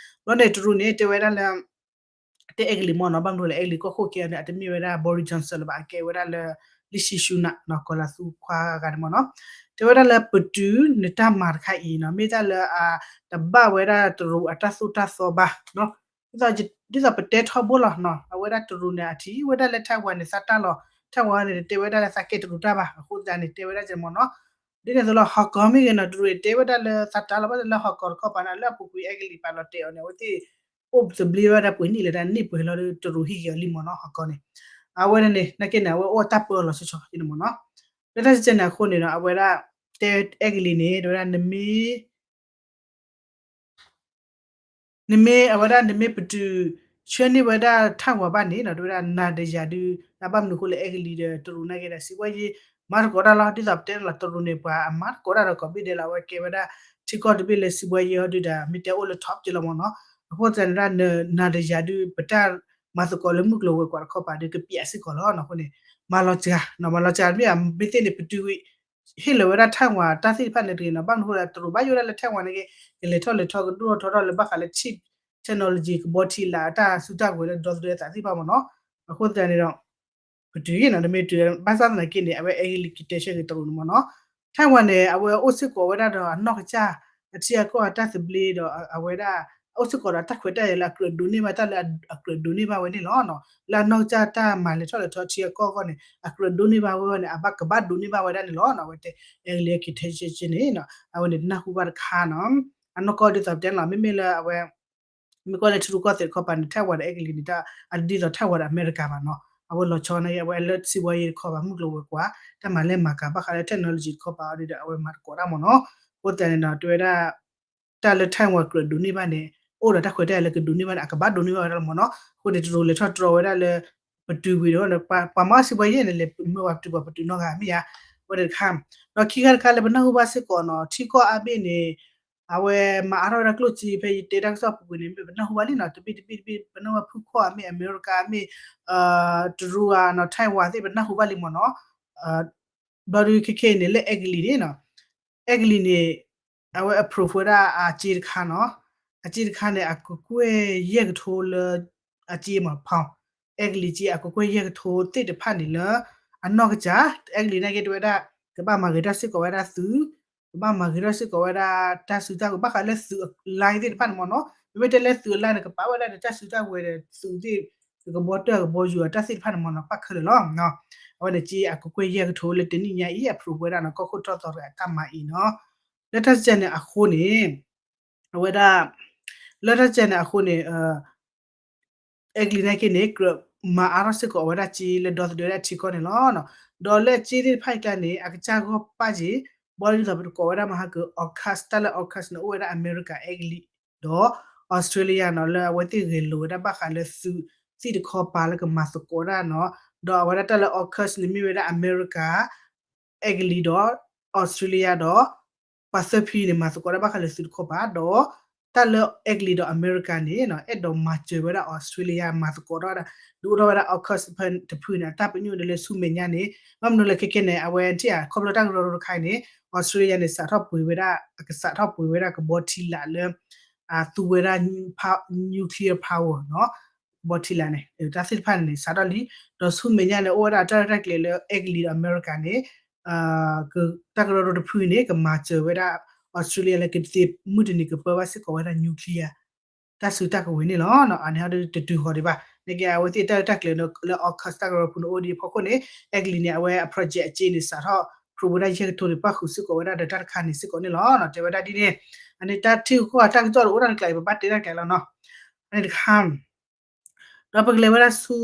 ဘျီန့ၣ်တရူးန့ၣ် တဲဝဲဒၣ်လၢ တဲအဲကလံးမ့ၢ်နီၤ, ဘၣ်မနုၤလဲၣ် အဲကလံးကီၢ်ခိၣ်ခံဂၤန့ၣ် အတမ့ၢ်ဝဲဒၣ် Boris Johnson လၢၤဘၣ်, အကဲဝဲဒၣ်လၢ လံၡံၡူနးနီၤ, ကီၤလၤသူခွါဂၤန့ၣ်မ့ၢ်နီၤ, တဲဝဲဒၣ်လၢပတုာ်နတၢ်မၤတခါအံၤနီၤ မ့ၢ်တၢ်လၢအတဘၣ်ဝဲဒၣ်တရူးအတၢ်သိၣ်တၢ်သီဘၣ်နီၤ, ဒ်သိးပတဲထီဘိလီၤနီၤ, အဝဲဒၣ်တရူးန့ၣ် အထံၣ်ဝဲဒၣ်လၢ Taiwan န့ၣ် သးတၢ်လီၤ, Taiwan န့ၣ် တဲဝဲဒၣ်လၢသးကဲတရူးတၢ်ဘၣ်, အဃိသတးန့ၣ် တဲဝဲဒၣ်ကဲမ့ၢ်နီၤ, ဒ်န့ၣ်အသိးလီၤ ဟီၣ်ကီၢ်မ့ၢ်ဂ့ၤနီၤ တရူးန့ၣ် တဲဝဲဒၣ်လၢသးတၢ်လီၤ, ဘၣ်ဆၣ်လၢဟီၣ်ကီၢ်တခီပၤန့ၣ် လၢအပူၤကွံာ်အဲကလံးပာ်လီၤတဲာ်အီၤန့ၣ် အဝဲသ့ၣ် အိၣ်သဘျ့ဝဲဒၣ်ပှဲၤနံၣ်လၢတၢ်န့ၢ်ပှဲၤလီၤဒီးတရူးဟံးက့ၤအီၤလံမ့ၢ်နီၤ, ဟီၣ်ကီၢ်န့ၣ်, အဝဲန့ၣ်န့ၣ် နာ်က့န့ၣ် အဝဲအိၣ်တၢ်ပၢအီၤလီၤဆီဆီန့ၣ်မ့ၢ်နီၤ, လၢတၢ်စဲန့ၣ်အဃိန့ၣ်နီၤ အဝဲဒၣ် တဲအဲကလံးန့ၣ် တဲဝဲဒၣ် နမ့ၢ်အဝဲဒၣ် နမ့ၢ်ပတုာ်ဆှၢန့ၢ်ဝဲဒၣ် Taiwan ဘၣ်န့ၣ်နီၤ တဲဝဲဒၣ် နၤဒီးယၤဒုး ဘၣ်မနုၤအဃိလၢအဲကလံးဒီးတရူးနာ်က့ဒီး စံးဝဲယဲ မၤသကိးတၢ်လီၤ, ဒ်သိးပတဲန့ၣ်လီၤ တရူးန့ၣ် ပှၤအမၤသကိးတၢ်ဒီးကိးဘ့ၣ်ဒဲးလီၤ, အဝဲကဲဝဲဒၣ် ထံကီၢ်တဘ့ၣ်လၢစံးဝဲယဲဟီဒုးဒီး မ့ၢ်တဲအိၣ်လၢ top က့လီၤမ့ၢ်နီၤ, အဃိသတးန့ၣ်ဒၣ် နၤဒီးယၤဒုး ပတၢ်မၤသကိးလၢမုၢ်ကျိၤဝဲၤကွာ်တခီပၤဒုး ကပျးစ့ၢ်ကီးလီၤနီၤ, အဃိန့ၣ် မၤလီၤစှၤနီၤ, မၤလီၤစှၤမ့ၢ်မ့ၢ်သ့ၣ်န့ၣ် ပတုာ်ဝံၤ ဟ့ၣ်လီၤဝဲဒၣ် Taiwan တၢ်သ့ၣ်တဖၣ်န့ၣ်တဂ့ၤနီၤ, ဘၣ်မနုၤအဃိလၢတရူးဘၣ်ယိၣ်ဒၣ်လၢ Taiwan န့ၣ်က့ ကလဲၤထီၣ်လဲၤထီ ကဒိၣ်ထီၣ်ထီထီၣ်လၢဘၣ်ဃးလၢ chip technology ကဘီထံလာ် တၢ်စုတၢ်ကဝဲၤလၢဒီသဒၢအသးသ့ၣ်တဖၣ်မ့ၢ်နီၤ, အဃိသတးန့ၣ်ဒီး ပတုာ်ဂ့ၤနီၤ တမ့ၢ်တုၤ ဘၣ်ဆၣ်သနာ်က့န့ၣ် အဝဲအဲကလံးကတဲဆၢက့ၤတရူးန့ၣ်မ့ၢ်နီၤ, Taiwan န့ၣ် အဝဲအိၣ်စ့ၢ်ကီးဝဲဒၣ်ဒီးအနီၢ်ကစၢ် အထံအကီၢ်အတၢ်သဘျ့ဒီးအဝဲဒၣ် အိၣ်စ့ၢ်ကီးဒီးတၢ်ခွဲးတၢ်ယာ်လၢအကြၢးဒိးန့ၢ်ဘၣ်တၢ်လၢအကြၢးဒိးန့ၢ်ဘၣ်ဝဲန့ၣ်လီၤ, လၢအနီၢ်ကစၢ်တၢ်မၤလဲၤထီၣ်လဲၤထီထံအကီၢ်အဂီၢ်န့ၣ် အကြၢးဒိးန့ၢ်ဘၣ်ဝဲန့ၣ် အဘၣ်ကဘၣ်ဒိးန့ၢ်ဘၣ်ဝဲဒၣ်န့ၣ်လီၤ, အဝဲတဲ အဲကလံးကတဲဆၢက့ၤန့ၣ် အဝဲန့ၣ်တနၢ်ဟူဘၣ်တခါနီၤ, အနီၢ်ကီၢ်ဒ်သိးပတဲန့ၣ်လီၤ မ့မ့ၢ်လၢအဝဲ မ့ၢ်ကွၢ်လၢထံရူၢ်ကီၢ်သဲးတခီပၤန့ၣ် Taiwan ဒီးအဲကလံးန့ၣ် အတဒ်သိး Taiwan ဒီးအမဲရကၤဘၣ်နီၤ, အဝဲလီၤဆီန့ၣ် အဝဲလၢစံးဝဲယဲတခီပၤ မုၢ်ကျိၤဝဲၤကွာ် တၢ်မၤလဲၢ်မၤကၤ ဘၣ်ဃးလၢ technology တခီပၤအီၤဒီး အဝဲမၤသကိးတၢ်မ့ၢ်နီၤ, အဃိသတးန့ၣ်ဒီး တဲဝဲဒၣ် တၢ်လၢ Taiwan ကြၢးဒိးန့ၢ်ဘၣ်န့ၣ် အိၣ်ဒီးတၢ်ခွဲးတၢ်ယာ်လၢကဒိးန့ၢ်ဘၣ်န့ၣ် အကဘၣ်ဒိးန့ၢ်ဘၣ်ဝဲဒၣ်လီၤမ့ၢ်နီၤ, အဃိန့ၣ် တရူးလဲၤထီၣ်တြီဝဲဒၣ်လၢ ပတုာ်ဝံၤဒီး ပှၤမၤအီၣ်စံးဝဲယဲန့ၣ် လဲၤမ့ၢ်ပှၤပတုာ်ပှၤပတုာ်နီတဂၤမ့ၢ်ဧါ, အဝဲန့ၣ်တခါ, ဒီးခံခါတခါလၢပနၢ်ဟူဘၣ်စ့ၢ်ကီးနီၤ ထံကီၢ်အါဘ့ၣ်န့ၣ် အဝဲမၤအါထီၣ်ဝဲဒၣ်ကျိၣ်စ့ ဖဲယတဲတၢ်ကစီၣ်ပူၤကွံာ်န့ၣ် မ့ၢ်ပနၢ်ဟူဘၣ်လံနီၤ တဘ့ၣ်တဘ့ၣ်တဘ့ၣ် ပနၢ်ဟူဘၣ်ဖုခီၣ်အမ့ၢ် အမဲရကၤအမ့ၢ် တရူးဧါနီၤ Taiwan သ့ၣ် ပနၢ်ဟူဘၣ်လံမ့ၢ်နီၤ, ဘျီဒုးခဲခဲအံၤန့ၣ် လၢအဲကလံးန့ၣ်နီၤ, အဲကလံးန့ၣ် အဝဲ approve ဝဲဒၣ်အစ့တခါနီၤ, အစ့တခါန့ၣ် အကကွဲၢ်ယဲၢ်ကထိလၢ အစ့မး pound, အဲကလံးစ့ အကကွဲၢ်ယဲၢ်ကထိသ့ၣ်တဖၣ်န့ၣ်လၢ အနီၢ်ကစၢ် အဲကလံးနာ်က့တဲဝဲဒၣ် ကဘၣ်မၤဂ့ၤထီၣ်စ့ၢ်ကီးဝဲဒၣ်သုး, ကဘၣ်မၤဂ့ၤထီၣ်စ့ၢ်ကီးဝဲဒၣ် တၢ်စုတၢ်ကဝဲၤ ဘၣ်ဃးလၢသုးအ line သ့ၣ်တဖၣ်န့ၣ်မ့ၢ်နီၤ, မ့မ့ၢ်တဲလၢသုးအ line န့ၣ် ကပာ်ဝဲဒၣ်ဒီးတၢ်စုတၢ်ကဝဲၤဒီးသုးသ့ၣ် ကဘီတၢၢ်ကဘီယူၤအတၢ်သ့ၣ်တဖၣ်န့ၣ်မ့ၢ်နီၤ ပၣ်ခဲလၢာ်လီၤ. အဝဲန့ၣ်စ့အကကွဲၢ်ယဲၢ်ကထိလၢတနံၣ်ညါအံၤ approve ဝဲဒၣ်နီၤ ကီၢ်ခိၣ်ထီၣ်သီတဂၤအတၢ်မၤအံၤနီၤ, လၢတၢ်စဲန့ၣ်အဃိန့ၣ် အဝဲဒၣ် လၢတၢ်စဲန့ၣ်အဃိန့ၣ် အဲကလံးနာ်က့န့ၣ် ကြၢးမၤအါထီၣ်စ့ၢ်ကီးအဝဲဒၣ်စ့လၢဒီသဒၢဒၣ်ထံကီၢ်န့ၣ်လီၤ. ဒီးလၢစ့သ့ၣ်တဖၣ်အံၤကျါန့ၣ် အကစၢ်ဂီၢ်ပၣ်က့ၤ ဘီဒ်သိးပတကိးဝဲဒၣ်မဟါက AUKUS တၢ်လၢ AUKUS န့ၣ် အိၣ်ဝဲဒၣ်အမဲရကၤအဲကလံး ဒီး Australia နီၤ လၢအဝဲသ့ၣ်ဂဲၤလိာ်ဝဲဒၣ်ဘၣ်ဃးလၢသုးသ့ၣ်တခီပၤလၢကမၤသကိးဒၣ်နီၤ, ဒီးအဝဲဒၣ်တၢ်လၢ AUKUS န့ၣ်မ့ၢ်ဝဲဒၣ်အမဲရကၤ အဲကလံးဒီး Australia ဒီး ပှၤသၢဖုန့ၣ် မၤသကိးတၢ်ဘၣ်ဃးလၢသုးတခီပၤ ဒီး တၢ်လၢအဲကလံးဒီးအမဲရကၤန့ၣ် အဲၣ်ဒိးမၤစၢၤဝဲဒၣ် Australia မၤသကိးတၢ်ဝဲဒၣ် ဒုးအိၣ်ထီၣ်ဝဲဒၣ် AUKUS တဖုန့ၣ် အတၢ်ပညိၣ်ဒီးလၢဆူမဲာ်ညါန့ၣ် ဘၣ်မနုၤလၢခဲခဲန့ၣ် အဝဲထံၣ်အခီဖျိတၢ်ကရၢကရိတခါအံၤန့ၣ် Australia န့ၣ် စးထီၣ်ပှ့ၤဝဲဒၣ် အကစးထီၣ်ပှ့ၤဝဲဒၣ်ကဘီထံလာ်လၢ သူဝဲဒၣ် nuclear power နီၤ ကဘီထံလာ်န့ၣ် တၢ်သ့ၣ်တဖၣ်န့ၣ် စးထီၣ်လံ ဒီးဆူမဲာ်ညါန့ၣ် အိၣ်ဝဲဒၣ်တၢ်ရဲၣ်တၢ်ကျဲၤလၢအဲကလံးဒီးအမဲရကၤန့ၣ် တၢ်ကရၢကရိတဖုန့ၣ် ကမၤစၢၤဝဲဒၣ် Australia လၢကသ့မုၢ်တနံၤကပၢဘၣ်စ့ၢ်ကီးဝဲဒၣ် nuclear တၢ်စုတၢ်ကဝဲၤန့ၣ်လီၤ. အန့ၣ်ဟီဒုးတတုၤဃီၤဒံးဘၣ် နာ်က့အဝဲသ့ၣ်တၢ်ရဲၣ်တၢ်ကျဲၤလၢ AUKUS တၢ်ကရၢကရိဖုန့ၣ်အိၣ်ဒံးအဖီခိၣ်န့ၣ် အဲကလံးန့ၣ် အဝဲအ project အစ့န့ၣ် စးထီၣ် prove ဝဲဒၣ်ယဲၢ်ကထိန့ၣ် ပၣ်ဃုာ်စ့ၢ်ကီးဝဲဒၣ်ဒီးတၢ်တခါန့ၣ်စ့ၢ်ကီးန့ၣ်လီၤ. တဲဝဲဒၣ်ဒ်န့ၣ် အန့ၣ်တၢ်ထံဂုၤကီၢ်ဂၤတၢ်ကစီၣ်ဒီးအိၣ်ဒၣ်တကျါအံၤ ပဘၣ်တဲတၢ်တကျါလီၤနီၤ. အန့ၣ်တခါ ဒီးပကလဲၤဝဲဒၣ်ဆူ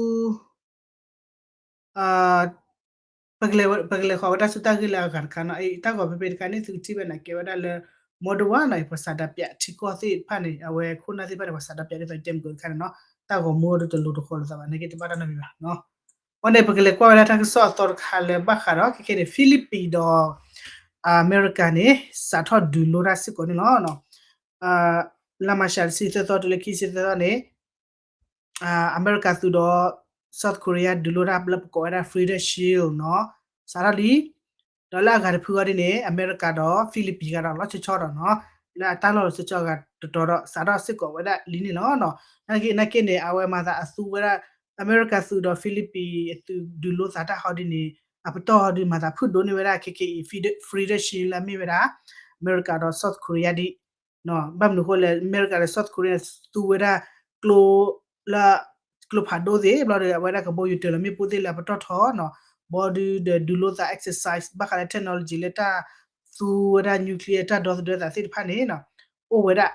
ပကလဲၤ ပကလဲၤဃီၤဝဲဒၣ်ဆူတၢ်ဂ့ၢ်လၢအဂၤတခါနီၤ, တၢ်ဂီၤဖဲဖဲတခါန့ၣ် သုကထံၣ်ဝဲန့ၣ် ကဲဝဲဒၣ်လၢ Moldova နီၤ, ပှၤစးဒးပၠးထံကီၢ်သ့ၣ်တဖၣ်န့ၣ် အဝဲခိၣ်နၢ်သ့ၣ်တဖၣ်န့ၣ် ပှၤစးဒးပၠးဒ်သိးတဲမုၢ်ကတခါန့ၣ်နီၤ, တၢ်ဂီၤမူဒီးတလိၤတဃီၤလိာ်သးဘၣ် နာ်က့တဘၣ်တၢ်နီတမံၤဘၣ်နီၤ. အဃိန့ၣ် ပကလဲၤကွၢ်ဝဲဒၣ်တၢ်ကစီၣ်အသီတခါလၢဘၣ်ဃးဒီး ခဲခဲန့ၣ် Philippines ဒီး အမဲရကၤန့ၣ် စးထီၣ်ဒုးလိတၢ်စ့ၢ်ကီးန့ၣ်လီၤ. လါမၢ်ၡးတဆံသၢသီတုၤလၢခံဆံသၢသီန့ၣ် အမဲရကၤသုးဒီး South Korea ဒုးလိတၢ်လၢပကိးဝဲဒၣ် Freedom Shield နီၤ, စးထီၣ်လံ ဒီးလၢအဂၤတဖုအီၤဒ်န့ၣ် အမဲရကၤဒီး Philippines ဂၤဒီးလီၤဆီဆီဒီးနီၤ, လၢအတၢ်လီၢ်လီၤဆီဆီဂၤတတီၤဒီး စးထီၣ်စ့ၢ်ကီးဝဲဒၣ်လံန့ၣ်လီၤ. နာ်က့နာ်က့န့ၣ် အဝဲမၤသးအသူဝဲဒၣ် အမဲရကၤသုးဒီး Philippines အသုးဒုးလိသးတၢ်ဟီဒ်န့ၣ် အပတီၢ်ဟီဒ်မၤသးဖုၣ်ဒိၣ်န့ၢ်ဝဲဒၣ် ခဲကဲအံၤ Freedom Shield လၢအမ့ၢ်ဝဲဒၣ် အမဲရကၤဒီး South Korea ဒ် ဘၣ်မနုၤအဃိလဲၣ် အမဲရကၤဒီး South Korea န့ၣ် သူဝဲဒၣ်ကျိ လၢ ကျိဖးဒိၣ်သ့ၣ် ဘျီဒီး အဝဲဒၣ်ကဘီယူၤတၢၤလီၤမ့ၣ်ပိၢ်သ့ၣ်လၢအပတီၢ်ထီနီၤ, ဘီဒုဒီးဒုးလိသး exercise ဘၣ်ဃးလၢ technology လၢတၢ်သူဝဲဒၣ် nuclear တၢ်ဒီသဒၢသးသ့ၣ်တဖၣ်န့ၣ် အိၣ်ဝဲဒၣ်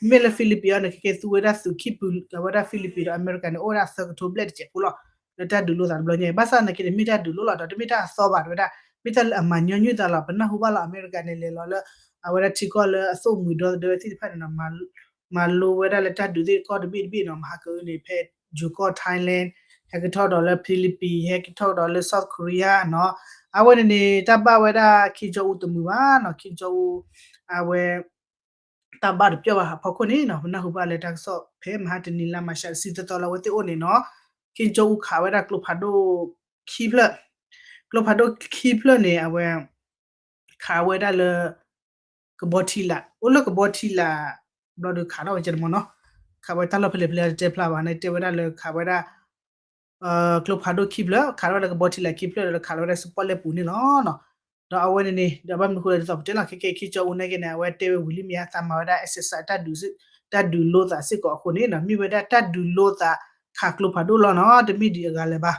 မ့ၢ်လၢ Philippines အီၤန့ၣ် ခဲကဲသူဝဲဒၣ်သုးခံပူၤ အဝဲဒၣ် Philippines ဒီးအမဲရကၤန့ၣ် အိၣ်ဝဲဒၣ်သၢကထိဘျဲၣ်တစဲးဖိလီၤ. လၢတၢ်ဒုးလိသးတဘျီညါအံၤ ဘၣ်ဆၣ်သနာ်က့န့ၣ် မ့ၢ်တၢ်ဒုးလိလီၤ ဒီးတမ့ၢ်တၢ်အသီဘၣ်တဝဲဒၣ် မ့ၢ်တၢ်လၢအမၤညီနုၢ်သးလီၤ. ပနၢ်ဟူဘၣ်လီၤ အမဲရကၤန့ၣ် လဲၤလီၤလၢ အဝဲဒၣ်ထံကီၢ်လၢအသိၣ်မှံၤဒီသဒၢသ့ၣ်တဖၣ်န့ၣ်နီၤ မၤလိဝဲဒၣ်လၢတၢ်ဒုးသ့ၣ်တဖၣ်တဘ့ၣ်တဘ့ၣ်နီၤ မဟါကအုန့ၣ် ဖဲယိၤကီၢ် Thailand ဟဲကထီၣ်ဒီးလၢ Philippines ဟဲကထီၣ်ဒီးလၢ South Korea နီၤ, အဝဲန့ၣ်န့ၣ် တၢ်ဘၣ်ဝဲဒၣ် Kim Jong Un တမုာ်ဘၣ်နီၤ Kim Jong Un အဝဲ တၢ်ဘၣ်တပျီၢ်ဘၣ်အဖီခိၣ်န့ၣ်နီၤ ပနၢ်ဟူဘၣ်လၢတၢ်ကစီၣ်ဖဲမဟါတနံၤလါမၢ်ၡးတဆံသၢသီလၢအဝဲသ့ၣ်အိၣ်န့ၣ်နီၤ Kim Jong Un ခးဝဲဒၣ်ကျိဖးဒိၣ်ခံဖျၢၣ်, ကျိဖးဒိၣ်ခံဖျၢၣ်န့ၣ် အဝဲ ခးဝဲဒၣ်လၢ ကဘီထံလာ် အိၣ်လၢကဘီထံလာ် ဘျီဒီးခးထီၣ်ဝဲကဲန့ၣ်မ့ၢ်နီၤ, ခးဝဲတၢ်လီၢ်ဖဲလဲၣ်ဖဲလဲၣ်တတဲဖျါဘၣ်န့ၣ် တဲဝဲဒၣ်လၢခးဝဲဒၣ် ကျိဖးဒိၣ်ခံဖျၢၣ် ခးထီၣ်ဝဲဒၣ်ကဘီထံလာ်ခံဖျၢၣ်ဒီးခးထီၣ်ဝဲဒၣ်စပီၣ်လဲၣ်ပူၤန့ၣ်လီၤ. ဒီးအဝဲန့ၣ်န့ၣ် ဒီးဘၣ်မနုၤအဃိလဲၣ်ဒ်သိးပတဲလီၤ ခဲကဲ Kim Jong Un နာ်က့န့ၣ် အဝဲတဲဝဲဝံၤလံမ့ၢ်ဧါ သးမၤဝဲဒၣ် exercise တၢ်ဒုးလိသးစ့ၢ်ကီးအဃိန့ၣ်နီၤ မ့ၢ်ဝဲဒၣ်တၢ်ဒုးလိသးခးကျိဖးဒိၣ်လီၤနီၤ တမ့ၢ်ဒံးအဂၤလၢၤဘၣ်.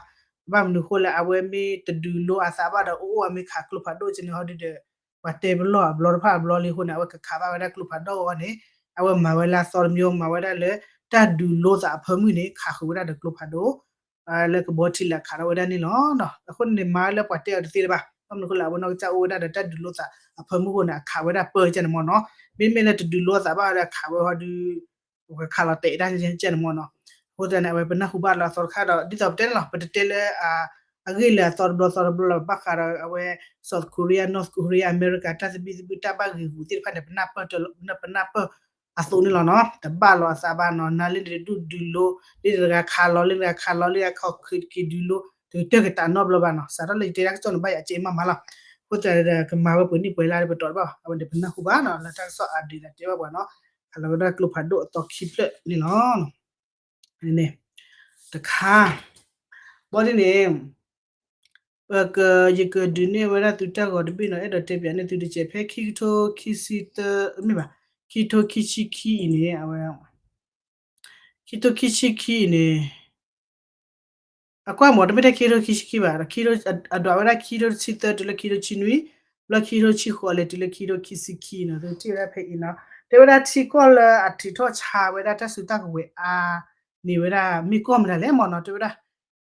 ဘၣ်မနုၤအဃိလဲၣ် အဝဲမ့ၢ်တဒုးလိအသးဘၣ်ဒီး အိၣ်အိၣ်အမ့ၢ်ခးကျိဖးဒိၣ်ကဲန့ၣ်ဟီဒုဒီး ပှၤတဲပလီၢ်အဘျီတဖၣ်အဘျီလံအဃိန့ၣ် အဝဲကခးဘၣ်ဝဲဒၣ်ကျိဖးဒိၣ်အဂီၢ်န့ၣ် အဝဲမၤဝဲလၢအသီတမံၤ မၤဝဲဒၣ်လၢ တၢ်ဒုးလိသးအဖၢမုၢ်န့ၣ် ခးဃုာ်ဝဲဒၣ်ဒီးကျိဖးဒိၣ် လၢကဘီထံလာ်ခးထီၣ်ဝဲဒၣ်န့ၣ်လီၤ. အဃိန့ၣ် မၤဝဲလၢပှၤတဲအီၤတသ့လၢၤဘၣ် ဘၣ်မနုၤအဃိလဲၣ် အဝဲနီၢ်ကစၢ်အိၣ်ဝဲဒၣ်ဒီးတၢ်ဒုးလိသးအဖၢမုၢ်အဃိန့ၣ် အခးဝဲဒၣ်ပၢၢ်ကဲန့ၣ်မ့ၢ်နီၤ, မ့မ့ၢ်လၢတဒုးလိသးဘၣ်ဒီးအခးဝဲဟီဒု ပကခးလီၤတဲာ်တၢ်ကဲန့ၣ်မ့ၢ်နီၤ. အဃိသတးန့ၣ် အဝဲပနၢ်ဟူဘၣ်လီၤအသီတခါဒီး ဒ်သိးပတဲန့ၣ်လီၤ ပတတဲလၢ အဂ့ၢ်လၢအသီတဘျီသီတဘျီလီၤ ဘၣ်ဃးဒီးအဝဲ South Korea North Korea အမဲရကၤ တၢ်သဘံၣ်သဘုၣ်တၢ်ဘၣ်ဂ့ၤဂူာ်သ့ၣ်တဖၣ်န့ၣ် ပနၢ်ပၢၢ် ပနၢ်ပၢၢ်အသိးန့ၣ်လီၤနီၤ တဘၣ်လီၤအသးဘၣ်နီၤ နၤလၢနတဒုးဒုးလိ လၢနတဂၤခးလီၤ လၢနတဂၤခးလီၤ လၢနဂၤခီၣ်ခ့က့ၤဒုးလိ တကတၢၢ်ကတၢၢ်နီတဘျီဘၣ်နီၤ စးထီၣ်လၢယတဲတၢ်ကစီၣ်န့ၣ် ဘၣ်ယၤကဲမးမးလီၤ. အဃိသတးဒီး ကမၤဝဲပှဲၤနံၣ်ပှဲၤလါဒီးပတီၢ်တဘၣ်ဘၣ် အဝဲန့ၣ်ပနၢ်ဟူဘၣ်နီၤ လၢတၢ်ကစီၣ်အဒုးသးတဲဘၣ်ပှၤနီၤ ခးလီၤဝဲဒၣ်ကျိဖးဒိၣ်အသီခံဖျၢၣ်န့ၣ်လီၤ. န့ၣ် တခါ ဘီဒ်န့ၣ် ပက ယကဒုးနဲၣ်ဝဲဒၣ်သုတၢ်ဂီၤတဘ့ၣ်နီၤ အဲၣ်ဒိးတဲပၠးန့ၢ်သုတကဲး ဖဲခံကထိခံဆံသၢ မ့ၢ်ဘၣ် ခံကထိခံဆံခံအံၤန့ၣ် အဝဲ ခံကထိခံဆံခံအံၤန့ၣ် အကွၢ်မ့ၢ်တမ့ၢ်ထဲခံကထိခံဆံခံဘၣ် ခံကထိ အဒွးဝဲဒၣ်ခံကထိတဆံသၢတုၤလၢခံကထိဆံနွံ ဘျီခံကထိဆံဃိးလဲၤတုၤလၢခံကထိခံဆံခံနီၤ သုထံၣ်ဝဲဒၣ်ဖဲအံၤနီၤ တဲဝဲဒၣ်ထံကီၢ်လၢအထုးထီၣ်ဆါဝဲဒၣ်တၢ်စုတၢ်ကဝဲၤအါန့ၢ်ဝဲဒၣ် မ့ၢ်ကီၢ်မနုၤလဲၣ်မ့ၢ်နီၤ တဲဝဲဒၣ်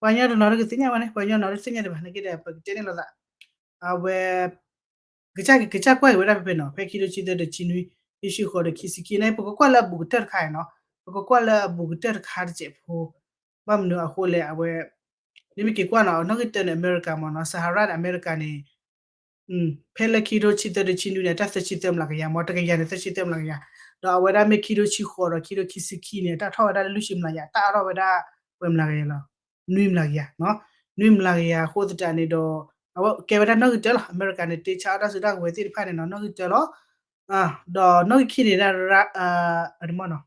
ပှၤကညီတနီၤတကသ့ၣ်ညါဝဲန့ၣ် ပှၤကညီနီၤတသ့ၣ်ညါဒံးဘၣ် နာ်က့ဒီး ပကတဲန့ၢ်လိာ်သး အဝဲ ကစၢ်ကစၢ်ကွၢ်က့ၤဝဲဒၣ်ဖဲဖဲနီၤ ဖဲခံကထိဆံသၢဒီးဆံနွံ ခံဆံဃိးဒီးခံဆံခံန့ၣ် ပကကွၢ်လၢအဘူးကတၢၢ်တခါနီၤ ပကကွၢ်လၢအဘူးကတၢၢ်တခါတစဲးဖိ ဘၣ်မနုၤအဃိလဲၣ် အဝဲ နမ့ၢ်က့ၤကွၢ်နီၤ နီၣ်ဂံၢ်တၢန့ၣ် အမဲရကၤမ့ၢ်နီၤ Sahara န့ၣ် အမဲရကၤန့ၣ် ဖဲလၢခံကထိဆံသၢဒီးဆံနွံန့ၣ် အတၢ်သၢဆံသၢမျးကယၤမ့ၢ် တကယၤန့ၣ် သၢဆံသၢမျးကယၤ ဒီးအဝဲဒၣ်မ့ၢ်ခံကထိဆံဃိးဒီးခံကထိခံဆံခံန့ၣ် အတၢ်ထီၣ်ဝဲဒၣ်လၢလွံၢ်ဆံမျးကယၤ တၢ်အါထီၣ်ဝဲဒၣ် ပှဲၤမျးကယၤလီၤ နွံမျးကယၤနီၤ နွံမျးကယၤအဃိသတးန့ၣ်ဒီး အဝဲကဲဝဲဒၣ်နီၣ်ဂံၢ်တၢလီၤ အမဲရကၤန့ၣ် တ့ဆါအီၣ်တၢ်စုတၢ်ကဝဲၤသ့ၣ်တဖၣ်န့ၣ်နီၤ နီၣ်ဂံၢ်တၢလီၤ ဒီးနီၣ်ဂံၢ်ခံန့ၣ်ဒၣ်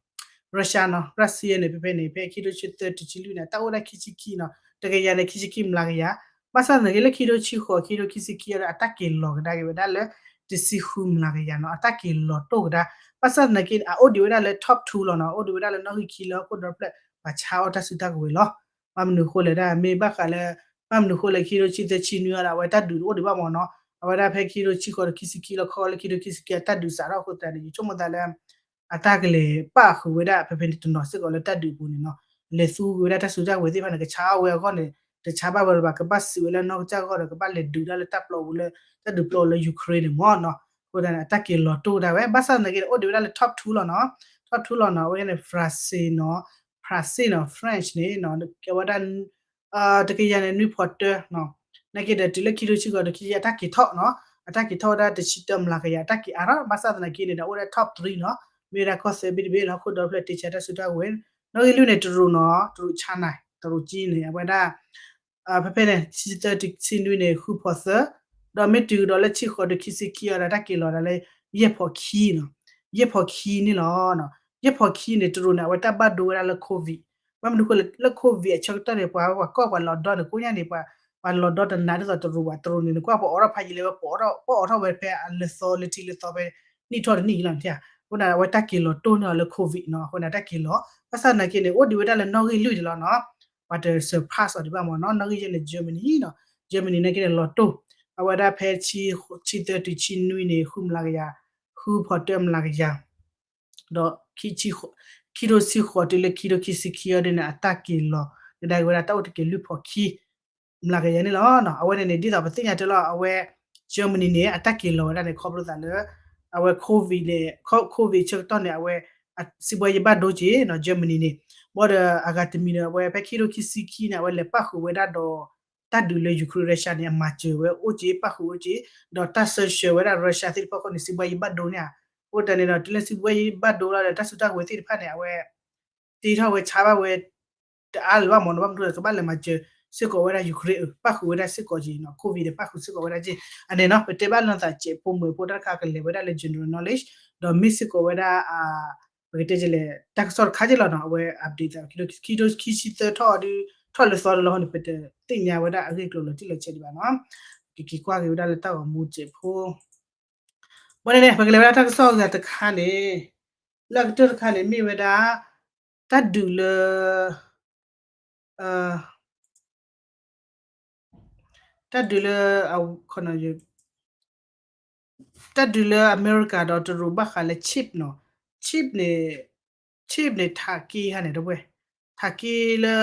Russia နီၤ Russia န့ၣ် ဖဲဖဲန့ၣ် ဖဲခံကထိဆံသၢတုၤဆံလွံၢ်န့ၣ် တၢ်အိၣ်ဝဲဒၣ်ခံဆံခံနီၤ တကယၤန့ၣ် ခံဆံခံမျးကယၤ ဘၣ်ဆၣ်သနာ်က့လၢခံကထိဆံဃိး ခံကထိခံဆံခံအံၤဒီး အတၢ်က့ၤလီၤကဒါက့ၤဝဲဒၣ်လၢ တဆံဃုမျးကယၤနီၤ အတၢ်က့ၤလီၤတိၢ်ကဒါ ဘၣ်ဆၣ်သနာ်က့ အအိၣ်ဒံးဝဲဒၣ်လၢ top two လီၤနီၤ အိၣ်ဒံးဝဲဒၣ်လၢနီၣ်ဂံၢ်ခံလၢဟီၣ်ခိၣ်ဒီဖျၢၣ် ပှၤဆါအီၣ်တၢ်စုတၢ်ကဝဲၤလီၤ ဘၣ်မနုၤအဃိလဲၣ်ဒၣ် မ့ၢ်ဘၣ်ဃးလၢ ဘၣ်မနုၤအဃိလဲၣ် ခံကထိဆံသၢဆံနွံအံၤဒီး အဝဲတၢ်ဒုးတအိၣ်ဒံးဘၣ်မ့ၢ်နီၤ အဝဲဒၣ်ဖဲခံကထိဆံဃိးဒီးခံဆံခံလီၤခီလၢခံကထိခံဆံခံအတၢ်ဒုးစးထီၣ်အဃိသတးန့ၣ် ယဆိကမိၣ်သးလၢ အတၢ်ကလဲၤပာ်ဃုာ်ဝဲဒၣ်ဖဲဖဲန့ၣ်တနီၤစ့ၢ်ကီးလၢတၢ်ဒုးအပူၤန့ၣ်နီၤ လဲၤသူဝဲဒၣ်တၢ်စုတၢ်ကဝဲၤသ့ၣ်တဖၣ်န့ၣ် ကဆါအီၣ်ဝဲအဂီၢ်န့ၣ် တဆါဘၣ်ဝဲလၢၤဘၣ် ကဘၣ်စံးဝဲလၢနီၢ်ကစၢ်အဂီၢ်ဒီး ကဘၣ်လဲၤဒုးဒၣ်လၢတၢ်ပျီပူၤလၢ တၢ်ဒုးပျီပူၤလၢ Ukraine န့ၣ်မ့ၢ်နီၤ အဃိသတးန့ၣ် အတၢ်က့ၤလီၤတိၢ်ဒၣ်ဝဲ ဘၣ်ဆၣ်သနာ်က့န့ၣ် အိၣ်ဒံးဝဲဒၣ်လၢ top two လီၤနီၤ top two လီၤနီၤ အဝဲန့ၣ် France နီၤ France နီၤ French န့ၣ်နီၤ အဝဲဒၣ် တကယၤန့ၣ် နွံဖီတၢနီၤ နာ်က့ဒီးတုၤလၢခံကထိဆံဃိးဒီးခံဆံ အတၢ်က့ၤထီၣ်နီၤ အတၢ်က့ၤထီၣ်ဝဲဒၣ်တဆံတၢမျးကယၤ အတၢ်က့ၤအါထီၣ် ဘၣ်ဆၣ်သနာ်က့န့ၣ်ဒီး အိၣ်ဝဲဒၣ် top three နီၤ မ့ၢ်ဝဲဒၣ်ကီၢ်သၢဘ့ၣ်တဘ့ၣ်လၢဟီၣ်ခိၣ်ဒီဖျၢၣ်တ့ဆါတၢ်စုတၢ်ဝဲၤ, နီၣ်ဂံၢ်လွံၢ်န့ၣ် တရူးနီၤ, တရူး China, တရူးကံန့ၣ် အဝဲဒၣ် ဖဲဖဲန့ၣ် ဆံသၢတုၤဆံနွံန့ၣ် ဃုဖီသၢ, ဒီးမ့ၢ်တုၤကဒီးလၢဆံဃိးတုၤခံဆံခံအံၤဒီး တၢ်က့ၤလီၤဒၣ်လၢ ယဲၢ်ဖီခံနီၤ, ယဲၢ်ဖီခံန့ၣ်လီၤ. ယဲၢ်ဖီခံန့ၣ် တရူးန့ၣ် အဝဲတၢ်ဘၣ်ဒိဝဲဒၣ်လၢ COVID, ဘၣ်မနုၤအဃိလဲၣ် လၢ COVID အဆၢကတီၢ်န့ၣ် ပှၤ ပှၤကီၢ်ပှၤလီၤဒီန့ၣ် ကိးညါန့ၣ် ပှၤ ပှၤလီၤဒီတနးဒ်သိးတရူးဘၣ်, တရူးန့ၣ် နကွၢ်ပှၤအိးထီၣ်ဖးယံာ်လၢဝဲ ပှၤအိးထီၣ်ဝဲဖဲအလၢသီလၢထံလၢသီဖဲ နံၣ်ထီၣ်တနံၣ်လီၤ, အဃိန့ၣ် အဝဲတၢ်က့ၤလီၤတိၢ်န့ၢ်အီၤလၢ COVID နီၤ, အဃိန့ၣ် တၢ်က့ၤလီၤ ဘၣ်ဆၣ်သနာ်က့န့ၣ် အိၣ်ဒံးဝဲဒၣ်လၢနီၣ်ဂံၢ်လွံၢ်န့ၣ်လီၤနီၤ, ပှၤတ surpass အီၤဒံးဘၣ်မ့ၢ်နီၤ, နီၣ်ဂံၢ်ယဲၢ်န့ၣ် Germany နီၤ, Germany နာ်က့န့ၣ် လီၤတိၢ်, အဝဲဒၣ်ဖဲ ဆံသၢတုၤဆံနွံန့ၣ် ဃုမျးကယၤ, ဃုဖီတၢမျးကယၤ ဒီး ခံထိဆံဃိးတုၤလၢခံထိခံဆံခံအံၤဒ်န့ၣ် အတၢ်က့ၤလီၤ ကဒါက့ၤဝဲဒၣ်တၢ်အိၣ်တက့ၤလွံၢ်ဖီခံ မျးကယၤန့ၣ်လီၤ. အဝဲန့ၣ်န့ၣ် ဒ်သိးပသ့ၣ်ညါတၢ်လီၤ အဝဲ Germany န့ၣ် အတၢ်က့ၤလီၤဝဲဒၣ်န့ၣ် ခီဖျိသးလၢ အဝဲ COVID န့ၣ် COVID ဆၢကတီၢ်န့ၣ် အဝဲ စံးဘှါယံာ်ဘၣ်ဒိက့ၤနီၤ Germany န့ၣ်, ဘၣ်ဒီးအဂၤတမံၤဒီး အဝဲဖဲခံထိခံဆံခံန့ၣ် အဝဲလဲၤပၣ်ဃုာ်ဝဲဒၣ်ဒီး တၢ်ဒုးလၢ Ukraine Russia န့ၣ် အမၤစၢၤဝဲအိၣ်က့ၤ ပၣ်ဃုာ်အိၣ်က့ၤ, ဒီးတၢ် sanction ဝဲဒၣ် Russia သ့ၣ်တဖၣ်အဃိန့ၣ် စံးဘှါယံာ်ဘၣ်ဒိန့ၣ်ဧါ, အဃိတၢ်န့ၣ်ဒီး တုၤလၢစံးဘှါယံာ်ဘၣ်ဒိလီၤဒီး တၢ်စုတၢ်ဝဲၤသ့ၣ်တဖၣ်န့ၣ် အဝဲ တ့ထီၣ်ဝဲဆါဘၣ်ဝဲ တအါလၢၤဘၣ်မ့ၢ်နီၤ, ဘၣ်မနုၤကဘၣ်လဲၤမၤစၢၤစ့ၢ်ကီးဝဲဒၣ် Ukraine ပၣ်ဃုာ်ဝဲဒၣ်စ့ၢ်ကီးက့ၤနီၤ COVID ဒီးပၣ်ဃုာ်စ့ၢ်ကီးဝဲဒၣ်က့ၤ, အန့ၣ်နီၤ ပတဲဘၣ်လီၤသးစဲးဖိမုၣ်ဖိတၢ်တခါကလဲၤဝဲဒၣ်လၢ general knowledge ဒီးမ့ၢ်စ့ၢ်ကီးဝဲဒၣ် ပကတဲလဲၣ် တၢ်ကစီၣ်တခါက့ၤလီၤနီၤ အဝဲ update သး ခံထိခံဆံသၢထီၣ်ဒီး ထီၣ်လၢသီတလီၤန့ၣ် ပတသ့ၣ်ညါဝဲဒၣ်အဂ့ၢ်ကျိၤလီၤတံၢ်လီၤဆဲးဒံးဘၣ်နီၤ, ကက့ၤကွၢ်က့ၤဝဲဒၣ်လၢတၢ်ဂီၤမူစဲးဖိ ဘၣ်န့ၣ်န့ၣ် ပကလဲၤဝဲဒၣ်တၢ်ကစီၣ်အဂၤတခါန့ၣ်, လၢအကတၢၢ်တခါန့ၣ် မ့ၢ်ဝဲဒၣ် တၢ်ဒုးလၢ တၢ်ဒုးလၢ တၢ်ဒုးလၢအမဲရကၤဒီးတရူးဘၣ်ဃးလၢ chip နီၤ, chip န့ၣ်, chip န့ၣ် ထးက့ခါန့ၣ် တဝဲ, ထးက့လၢ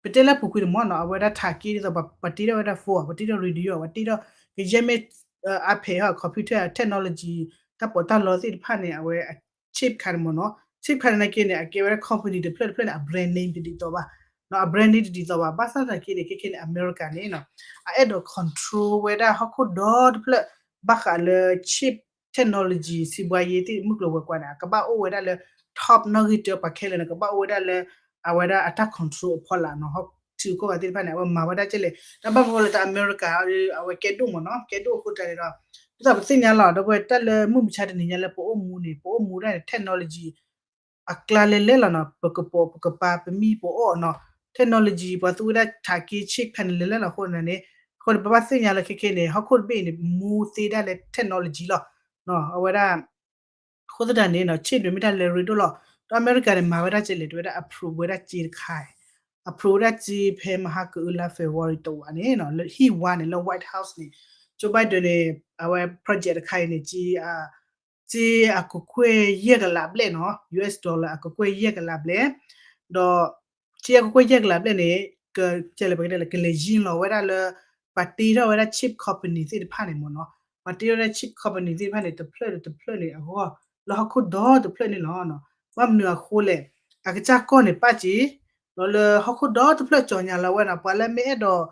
ပတဲလၢပူၤကွံာ်န့ၣ်မ့ၢ်နီၤ အဝဲဒၣ်ထးက့ဒ်သိး ပှၤတ့ထီၣ်ဝဲဒၣ် phone ပှၤတ့ထီၣ် radio ပှၤတ့ထီၣ် ကယဲၢ်မ့ၢ် iPad ဟီ computer technology တၢ်ပီးတၢ်လီသ့ၣ်တဖၣ်န့ၣ် အဝဲ chip ခါန့ၣ်မ့ၢ်နီၤ, chip ခါန့ၣ်နာ်က့န့ၣ် အကဲဝဲဒၣ် company တဖျၢၣ်တဖျၢၣ်န့ၣ် အ brand name တဒ်သိးဘၣ်, အ brand name တဒ်သိးဘၣ်, ဘၣ်ဆၣ်သနာ်က့န့ၣ် ခဲခဲန့ၣ် အမဲရကၤန့ၣ်နီၤ အအဲၣ်ဒိး control ဝဲဒၣ်ဟီၣ်ခိၣ်ဒီတဖျၢၣ် ဘၣ်ဃးလၢ chip technology စံးဘှါယ့သ့ၣ်မုၢ်ကျိၤဝဲၤကွာ်န့ၣ် အကဘၣ်အိၣ်ဝဲဒၣ်လၢ top နီၣ်ဂံၢ်တၢပှၤခဲလၢာ်န့ၣ် ကဘၣ်အိၣ်ဝဲဒၣ်လၢ အဝဲဒၣ်အတၢ် control အဖီလာ်နီၤ, ထံဂုၤကီၢ်ဂၤသ့ၣ်တဖၣ်န့ၣ် အဝဲမၤဝဲဒၣ်ကဲလဲၣ် တၢ်ဘၣ်မနုၤလၢတၢ်အမဲရကၤ အဝဲကဲဒိၣ်မ့ၢ်နီၤ ကဲဒိၣ်အဃိတၢ်န့ၣ်ဒီး ဒ်သိးပသ့ၣ်ညါလီၤ ဒီပုၢ်ဝဲၢ် တၢ်လၢမုၢ်မဆါတနံၤညါလၢပအိၣ်မူန့ၣ် ပအိၣ်မူဒၣ်န့ၣ် technology အကျါလဲၤလဲၤလီၤနီၤ, ပကပိာ်ပကပၤပမံပအိၣ်နီၤ, technology ပှၤသူဝဲဒၣ်ထးက့ chip ခါန့ၣ်လဲၤလဲၤလီၤအဃိန့ၣ်န့ၣ်, အဃိန့ၣ် ပဘၣ်သ့ၣ်ညါလၢခဲခဲန့ၣ် ဟီၣ်ခိၣ်တဘ့ၣ်အံၤန့ၣ် မူသ့ဒၣ်လၢ technology လီၤ, အဝဲဒၣ် အဃိသတးန့ၣ်နီၤ chip န့ၣ်မ့ၢ်တၢ်လၢရ့ဒိၣ်လီၤ, ဒီးအမဲရကၤန့ၣ် မၤဝဲဒၣ်ကဲလဲၣ် တဝဲဒၣ် approve ဝဲဒၣ်က့တခါ approve ဝဲဒၣ်က့ဖဲမဟါကအုလါ February တဝာ်န့ၣ်နီၤ လၢဟံၣ်ဝါန့ၣ် လၢ White House န့ၣ် Joe Biden န့ၣ် အဝဲ project တခါအံၤန့ၣ် က့ က့အကကွဲၢ်ယဲၢ်ကလးဘျဲၣ်နီၤ US dollar အကကွဲၢ်ယဲၢ်ကလးဘျဲၣ်, ဒီး က့အကကွဲၢ်ယဲၢ်ကလးဘျဲၣ်န့ၣ် က ကဲလဲၣ် ပကတဲလၢ ကလဲၤယံၤလီၤဝဲဒၣ်လၢ ပှၤတ့ထီၣ်ဝဲဒၣ် chip company သ့ၣ်တဖၣ်န့ၣ်မ့ၢ်နီၤ, ပှၤတ့ထီၣ်ဝဲဒၣ် chip company သ့ၣ်တဖၣ်န့ၣ် တဖျၢၣ်တဖျၢၣ်န့ၣ်အဂီၢ် လၢဟီၣ်ခိၣ်ဒီတဖျၢၣ်န့ၣ်လီၤ. ဘၣ်မနုၤအဃိလဲၣ်, အကစၢ်ကီၢ်န့ၣ်ပာ်က့ၤ ဒီးလၢဟီၣ်ခိၣ်ဒီတဖျၢၣ်ကၠီၤညါလီၤဝဲနီၤ ပှၤလၢမ့ၢ်အဲၣ်ဒိး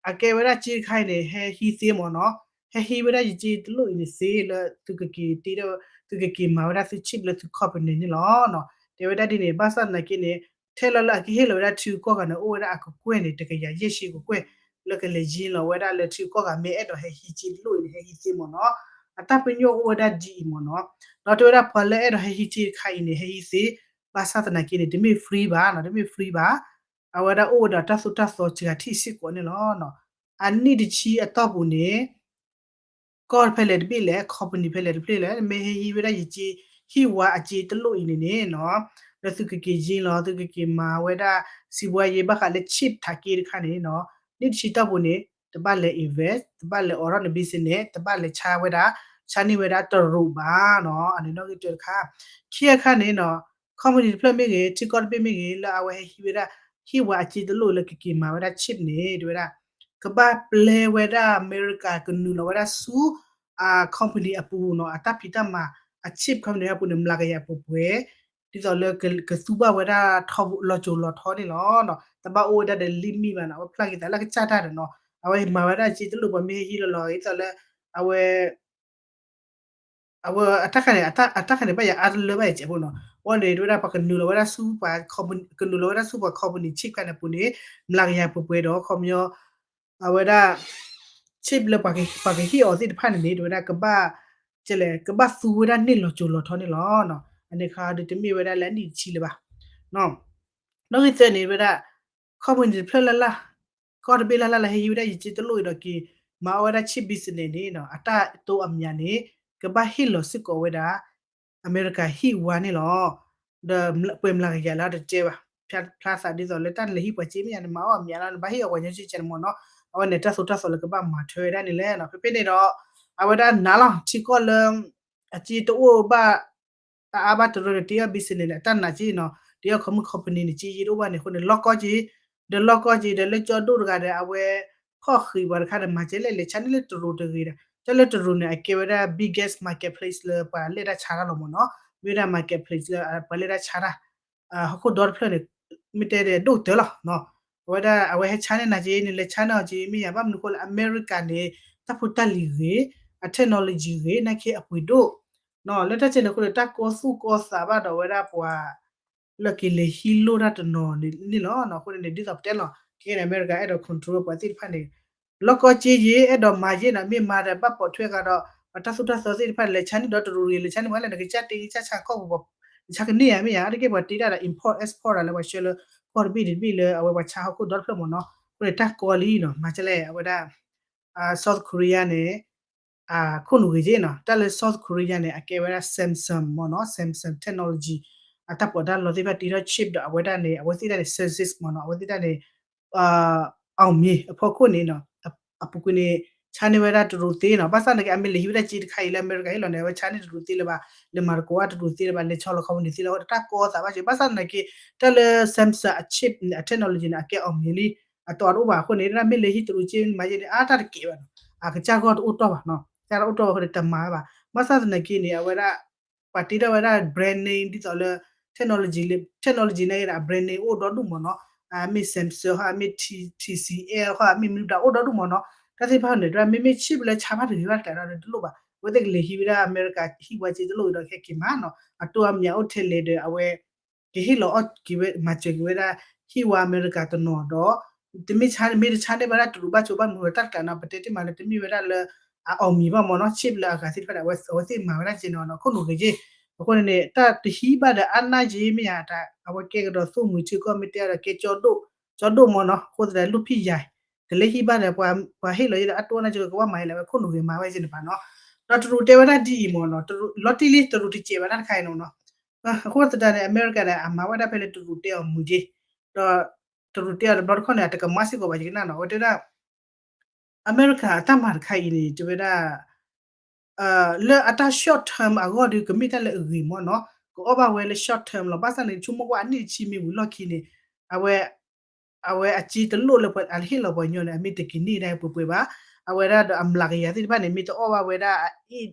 အကဲဝဲဒၣ်က့တခါအံၤန့ၣ် ဟဲဟံးသ့မ့ၢ်နီၤ, ဟဲဟံးဝဲဒၣ်ယက့တလိၣ်အံၤန့ၣ်သ့လၢ သုကက့ၤတ့ထီၣ် သုကက့ၤမၤဝဲဒၣ်သု chip လၢသု company န့ၣ်လီၤ. တဲဝဲဒၣ်ဒ်န့ၣ် ဘၣ်ဆၣ်သနာ်က့န့ၣ် ထဲလီၤလၢအကဟ့ၣ်လီၤဝဲဒၣ်ထံဂုၤကီၢ်ဂၤန့ၣ် အိၣ်ဝဲဒၣ်အကကွဲၢ်န့ၣ် တကယၤယဲၢ်ဆံကကွဲၢ် လၢကလဲၤယံၤလီၤဝဲဒၣ်လၢထံဂုၤကီၢ်ဂၤ မ့ၢ်အဲၣ်ဒိးဟဲဟံးက့တလိၣ်အံၤန့ၣ် ဟဲဟံးသ့မ့ၢ်နီၤ, အတၢ်ပညိၣ်အိၣ်ဝဲဒၣ်ဒ်အံၤမ့ၢ်နီၤ, ဒီးတဲဝဲဒၣ်ပှၤလၢအဲၣ်ဒိးဟဲဟံးက့တခါအံၤန့ၣ် ဟဲဟံးသ့, ဘၣ်ဆၣ်သနာ်က့န့ၣ် တမ့ၢ် free ဘၣ်နီၤ, တမ့ၢ် free ဘၣ်, အဝဲဒၣ်အိၣ်ဝဲဒီးတၢ်သိၣ်တၢ်သီစှၤထံၣ်စ့ၢ်ကီးန့ၣ်လီၤ. အနံၣ်တဆံအတီၢ်ပူၤန့ၣ် ကီၢ်ဖဲလဲၣ်တဘ့ၣ်လဲၣ် company ဖဲလဲၣ်တဖျၢၣ်လဲၣ် မ့ၢ်ဟဲဟံးဝဲဒၣ်ယက့ ဟံၣ်ဝါအက့တလိၣ်အံၤန့ၣ်န့ၣ်နီၤ, လၢသုကက့ၤယံၤလီၤ သုကက့ၤမၤဝဲဒၣ် စံးဘှါယ့ဘၣ်ဃးလၢ chip ထးက့တခါန့ၣ်နီၤ, နံၣ်တဆံတီၢ်ပူၤန့ၣ် တဘၣ်လဲၤ invest တဘၣ်လဲၤအိးထီၣ်န business တဘၣ်လဲၤဆါဝဲဒၣ် ဆါန့ၢ်ဝဲဒၣ်တရူးဘၣ်နီၤ, အန့ၣ်နီၣ်ဂံၢ်တၢတခါ, ခံအခါန့ၣ်နီၤ, company တဖျၢၣ်မ့ၢ်ဂ့ၤ ထံကီၢ်တဘ့ၣ်မ့ၢ်ဂ့ၤ လၢအဝဲဟဲဟံးဝဲဒၣ် ဟံၣ်ဝါအက့တလိၣ်လၢကက့ၤမၤဝဲဒၣ် chip န့ၣ် တဲဝဲဒၣ် ကဘၣ်ပျဲဝဲဒၣ်အမဲရကၤကနုာ်လီၤဝဲဒၣ်ဆူ အ company အပူၤနီၤ, အတၢ်ဖံးတၢ်မၤ အ chip company အပူၤန့ၣ် မျးကယၤပှဲၤပှဲၤ, ဒ်သိးလၢကသူဘၣ်ဝဲဒၣ်ထီဘိလီၤစိၤလီၤထီန့ၣ်လီၤ. တဘၣ်အိၣ်ဝဲဒၣ်ဒီး limit ဘၣ်နီၤ, အဝဲဖျါက့ၤသးလၢကစၢ်တၢ်ဒီးနီၤ, အဝဲမၤဝဲဒၣ်က့တလိၣ် ပှၤမ့ၢ်ဟဲဟံးလီၤလီၤ ဒ်သိးလၢ အဝဲ အဝဲအတၢ်ခါန့ၣ် အတၢ်ခါန့ၣ် ဘၣ်ယၤအါတလၢဘၣ်ယစဲးဖိနီၤ, အဝဲန့ၣ် တဲဝဲဒၣ် ပှၤကနုာ်လီၤဝဲဒၣ်ဆူပှၤ ကနုာ်လီၤဝဲဒၣ်ဆူပှၤ company chip ခါန့ၣ်အပူၤန့ၣ် မျးကယၤပှဲၤပှဲၤဒီး ခီပညီ အဝဲဒၣ် chip လၢပှၤကဟ့ၣ်အီၤသ့ၣ်တဖၣ်န့ၣ်န့ၣ် တဲဝဲဒၣ် ကဘၣ် ကလဲၣ် ကဘၣ်သူဝဲဒၣ်န့ၢ်လီၤစိၤလီၤထီန့ၣ်လီၤ. အန့ၣ်ခါဒီးတမ့ၢ်ဝဲဒၣ်လၢအနံၣ်တဆံလၢၤဘၣ်. နီၣ်ဂံၢ်သၢန့ၣ် တဲဝဲဒၣ် company တဖျၢၣ်လၢ်လၢ် ကီၢ်တဘ့ၣ်လၢ်လၢ်လၢဟဲဟံးဝဲဒၣ်ယစ့တလိၣ်အံၤဒီးက့ၤ မၤအီၣ်ဝဲဒၣ် chip business န့ၣ် အတၢ်တိအမျးန့ၣ် ကဘၣ်ဟ့ၣ်လီၤစ့ၢ်ကီးဝဲဒၣ် အမဲရကၤဟံၣ်ဝါန့ၣ်လီၤ. ဒီးပှဲၤမျးကယၤလၢတတဲဘၣ် ဖျါသးဒ်သိးလၢတၢ်နလဲၤဟံးပှၤစ့မ့ၢ်ယါန့ၣ် မၤအီၣ်အမျးလီၤ နဘၣ်ဟ့ၣ်အီၤပှၤညီစ့ကဲန့ၣ်မ့ၢ်နီၤ, အဝဲန့ၣ်တၢ်သိၣ်တၢ်သီလၢကဘၣ်မၤထွဲဝဲဒၣ်န့ၣ်လဲၣ်နီၤ. ဖဲဖဲန့ၣ်ဒီး အဝဲဒၣ်နာ်လီၤ ထံကီၢ်လၢ အစ့တအိၣ်ဘၣ် အါအါဘၣ်တရၢန့ၣ် တ့အီၣ် business န့ၣ် အတၢ်နာ်က့နီၤ, တ့အီၣ် company company န့ၣ် က့ယ့တအိၣ်ဘၣ်န့ၣ်အဃိန့ၣ် လီၢ်ကီၢ်က့ ဒီးလီၢ်ကီၢ်က့ ဒီးလၢကၠီဒိၣ်တဂၤဒီး အဝဲ ဖီၣ်ဃံးပှၤတခါဒီး မၤကဲလဲၣ် လဲၤဆါန့ၢ်လၢတရူးတဂ့ၤဒီး တၢ်လၢတရူးန့ၣ် အကဲဝဲဒၣ် biggest marketplace လၢပှၤလဲၣ်တၢ်ဆါတၢ်လီၤမ့ၢ်နီၤ, မ့ၢ်ဝဲဒၣ် marketplace လၢပှၤလဲၣ်တၢ်ဆါတၢ် ဟီၣ်ခိၣ်ဒီတဖျၢၣ်န့ၣ် မ့ၢ်တဲဒီးဒိၣ်ကတၢၢ်လီၤ. အဝဲဒၣ် အဝဲဟဲဆါန့ၢ်နၤက့ နလဲၤဆါန့ၢ်အီၤက့မ့ၢ်ယါ ဘၣ်မနုၤအဃိလၢအမဲရကၤန့ၣ် တၢ်ဖိတၢ်လံၤဂ့ၤ အ technology ဂ့ၤ နာ်က့အပှ့ၤဒိၣ် လၢတၢ်စဲန့ၣ်အဃိန့ၣ် တၢ်ကီသူၣ်ကီသးဘၣ်ဒီးဝဲဒၣ်ပှၤ လၢက့ၤလဲၤဟံးလိၢ်တၢ်တနီၤန့ၣ်လီၤ. အဃိန့ၣ် ဒ်သိးပတဲလီၤ ခဲကနံၣ်န့ၣ် အမဲရကၤအဲၣ်ဒိး control ပှၤသ့ၣ်တဖၣ်န့ၣ် လီၢ်ကီၢ်က့ယ့ အဲၣ်ဒိးမၤယ့နီၤ မ့ၢ်မၤဒီးဘၣ်ပိာ်ထွဲဃာ်ဒီး ပှၤတၢ်သူၣ်တၢ်သၢသ့ၣ်တဖၣ်န့ၣ် လဲၤဆါန့ၢ်ဒီတရူးဂ့ၤ လဲၤဆါန့ၢ်မ့ၢ်လဲၣ် နကစၢ်တ့ကစၢ်ဆါကီၢ်ပူၤ နဆါကန့ၢ်ဧါမ့ၢ်ဧါ အါတက့ၢ်ပှၤတ့တၢ်ဒီး import export လၢပှၤဆှၢလၢ ကီၢ်တဘ့ၣ်တဘ့ၣ်လၢအဝဲပှၤဆါဟီၣ်ခိၣ်ဒီတဖျၢၣ်မ့ၢ်နီၤ, အဃိန့ၣ်တၢ်ကီလံနီၤ မၤကလဲၣ် အဝဲဒၣ် South Korea န့ၣ် ခိၣ်နူာ်ဂ့ၤက့နီၤ တၢ်လၢ South Korea န့ၣ် အကဲဝဲဒၣ် Samsung မ့ၢ်နီၤ Samsung technology အတၢ်ပီးတၢ်လီသ့ၣ်တဖၣ်တ့ထီၣ် chip ဒီးအဝဲဒၣ်န့ၣ် အဝဲသ့ၣ်တၣ်န့ၣ် service မ့ၢ်နီၤ အဝဲသ့ၣ်တၣ်န့ၣ် အောင်မြင် အဖီခိၣ်န့ၣ်နီၤ အပူၤကွံာ်န့ၣ် ဆါန့ၢ်ဝဲဒၣ်တရူးသ့နီၤ ဘၣ်ဆၣ်သနာ်က့ အမ့ၢ်လဲၤဟံးဝဲဒၣ်စ့တခါအံၤလၢအမဲရကၤဟ့ၣ်လီၤန့ၣ် အဝဲဆါန့ၢ်တရူးသ့လၢၤဘၣ် လဲၤမၤတကိးအတရူးသ့လၢၤဘၣ် လဲၤဆီလီၤ company သ့လၢၤ တၢ်ကီသးဘၣ်က့ ဘၣ်ဆၣ်သနာ်က့ တၢ်လၢ Samsung အ chip န့ၣ် အ technology န့ၣ် အကဲ အောင်မြင် လံ အတီအတအိၣ်ဘၣ်အဃိန့ၣ် မ့ၢ်လဲၤဟံးတရူးစ့မၤယ့န့ၣ် အါတၢ်တကဲဘၣ်နီၤ အကစၢ်ဂီၢ်တအိၣ်တီၢ်ဘၣ်နီၤ ကစၢ်တအိၣ်တီၢ်ဘၣ်အဃိန့ၣ် တမၤဘၣ် ဘၣ်ဆၣ်သနာ်က့န့ၣ် အဝဲဒၣ် ပှၤတ့ထီၣ်ဝဲဒၣ် brand name ဒ်သိးလၢ technology လၢ technology န့ၣ် အ brand name အိၣ်ဒီဒူၣ်မ့ၢ်နီၤ အမ့ၢ် Samsung ဟီ အမ့ၢ် T- TCL ဟီ အမ့ၢ်မနုၤဒၣ်အိၣ်ဒီဒူၣ်မ့ၢ်နီၤ တၢ်သ့ၣ်တဖၣ်န့ၣ် မ့မ့ၢ် chip လၢဆါဘၣ်တဂ့ၤဘၣ်တကျါဒီးတလိၣ်ဘၣ် အဝဲသ့ၣ်ကလဲၤဟံးဝဲဒၣ် အမဲရကၤဟံၣ်ဝါစ့တလိၣ်ဒီးခဲက့ၤမးနီၤ အတိၢ်အမျးအိၣ်ထဲလဲၣ်ဒီး အဝဲ ကဟ့ၣ်လီၤအီၣ်က့ၤဝဲ မၤစၢၤက့ၤဝဲဒၣ် ဟံၣ်ဝါအမဲရကၤတနီၤဒီး တမ့ၢ်ဆါ မ့ၢ်တဆါန့ၢ်ဘၣ်ဒၣ်တရူးဘၣ်ဆိဘၣ်မနုၤတၢ်တကျါနီၤ ပတဲတ့ၢ်မးလၢတမ့ၢ်ဝဲဒၣ်လၢ အ အောင်မြင် ဘၣ်မ့ၢ်နီၤ chip လၢအဂၤသ့ၣ်တဖၣ်န့ၣ် အဝဲသ့ၣ်မၤဝဲဒၣ်ကဲနီၤ ခိၣ်နူာ်ဂ့ၤက့ အဃိန့ၣ်န့ၣ် တၢ်တဟံးဘၣ်ဒီးအါနၢ်က့မ့ၢ်ဧါ အဝဲကဲကဒီးသိၣ်မှံၤထံကီၢ်မ့ၢ်တဲဒီးကဲကၠီဒိၣ် ကၠီဒိၣ်မ့ၢ်နီၤ အဃိသတးဒီး လူၢ်ဖံးယၤ တလဲၤဟံးဘၣ်ဒီး ပှၤဟ့ၣ်လီၤယဲဒီးအတိၢ်အနၢ်က့ ကဘၣ်မၤယဲလၢအဝဲခိၣ်နူာ်ဂ့ၤမၤဝဲကဲန့ၣ်ပၣ်နီၤ ဒီးတရူးတဲဝဲဒၣ်ဒ်အံၤမ့ၢ်နီၤ လီၤတံၢ်လံတရူးတစဲးဘၣ်တၢ်တခါအံၤနီၤ အဃိသတးန့ၣ် အမဲရကၤန့ၣ် အမၤဝဲဒၣ်ဖဲလၢတရူးတဲအီၤမုာ်က့ ဒီးတရူးတဲအီၤတဘျီတခီၣ်န့ၣ် အတကမၣ်စ့ၢ်ကီးဘၣ်ယကနၣ်နီၤ အဝဲတဲဒၣ် အမဲရကၤအတၢ်မၤတခါအံၤန့ၣ် တဲဝဲဒၣ် လၢအတၢ် short term အဂီၢ်ဒီး ကမ့ၢ်တၢ်လၢအဂ့ၤမ့ၢ်နီၤ ကအီၣ်ဘၣ်ဝဲလၢ short term လီၤ ဘၣ်ဆၣ်န့ၣ် ဆိကမိၣ်ကွၢ်အနံၣ်တဆံမ့ၢ်ဝံၤလီၢ်ခံန့ၣ် အဝဲ အဝဲအစ့တလိၣ်လၢပှၤအဟ့ၣ်လီၤပှၤကညီန့ၣ် အမ့ၢ်တက့ၤန့ၢ်ဒၣ်ပှဲၤပှဲၤဘၣ် အဝဲဒၣ်ဒီးအမျးကယၤသ့ၣ်တဖၣ်န့ၣ် မ့ၢ်တအီၣ်ဘၣ်ဝဲဒၣ်အအ့ၣ်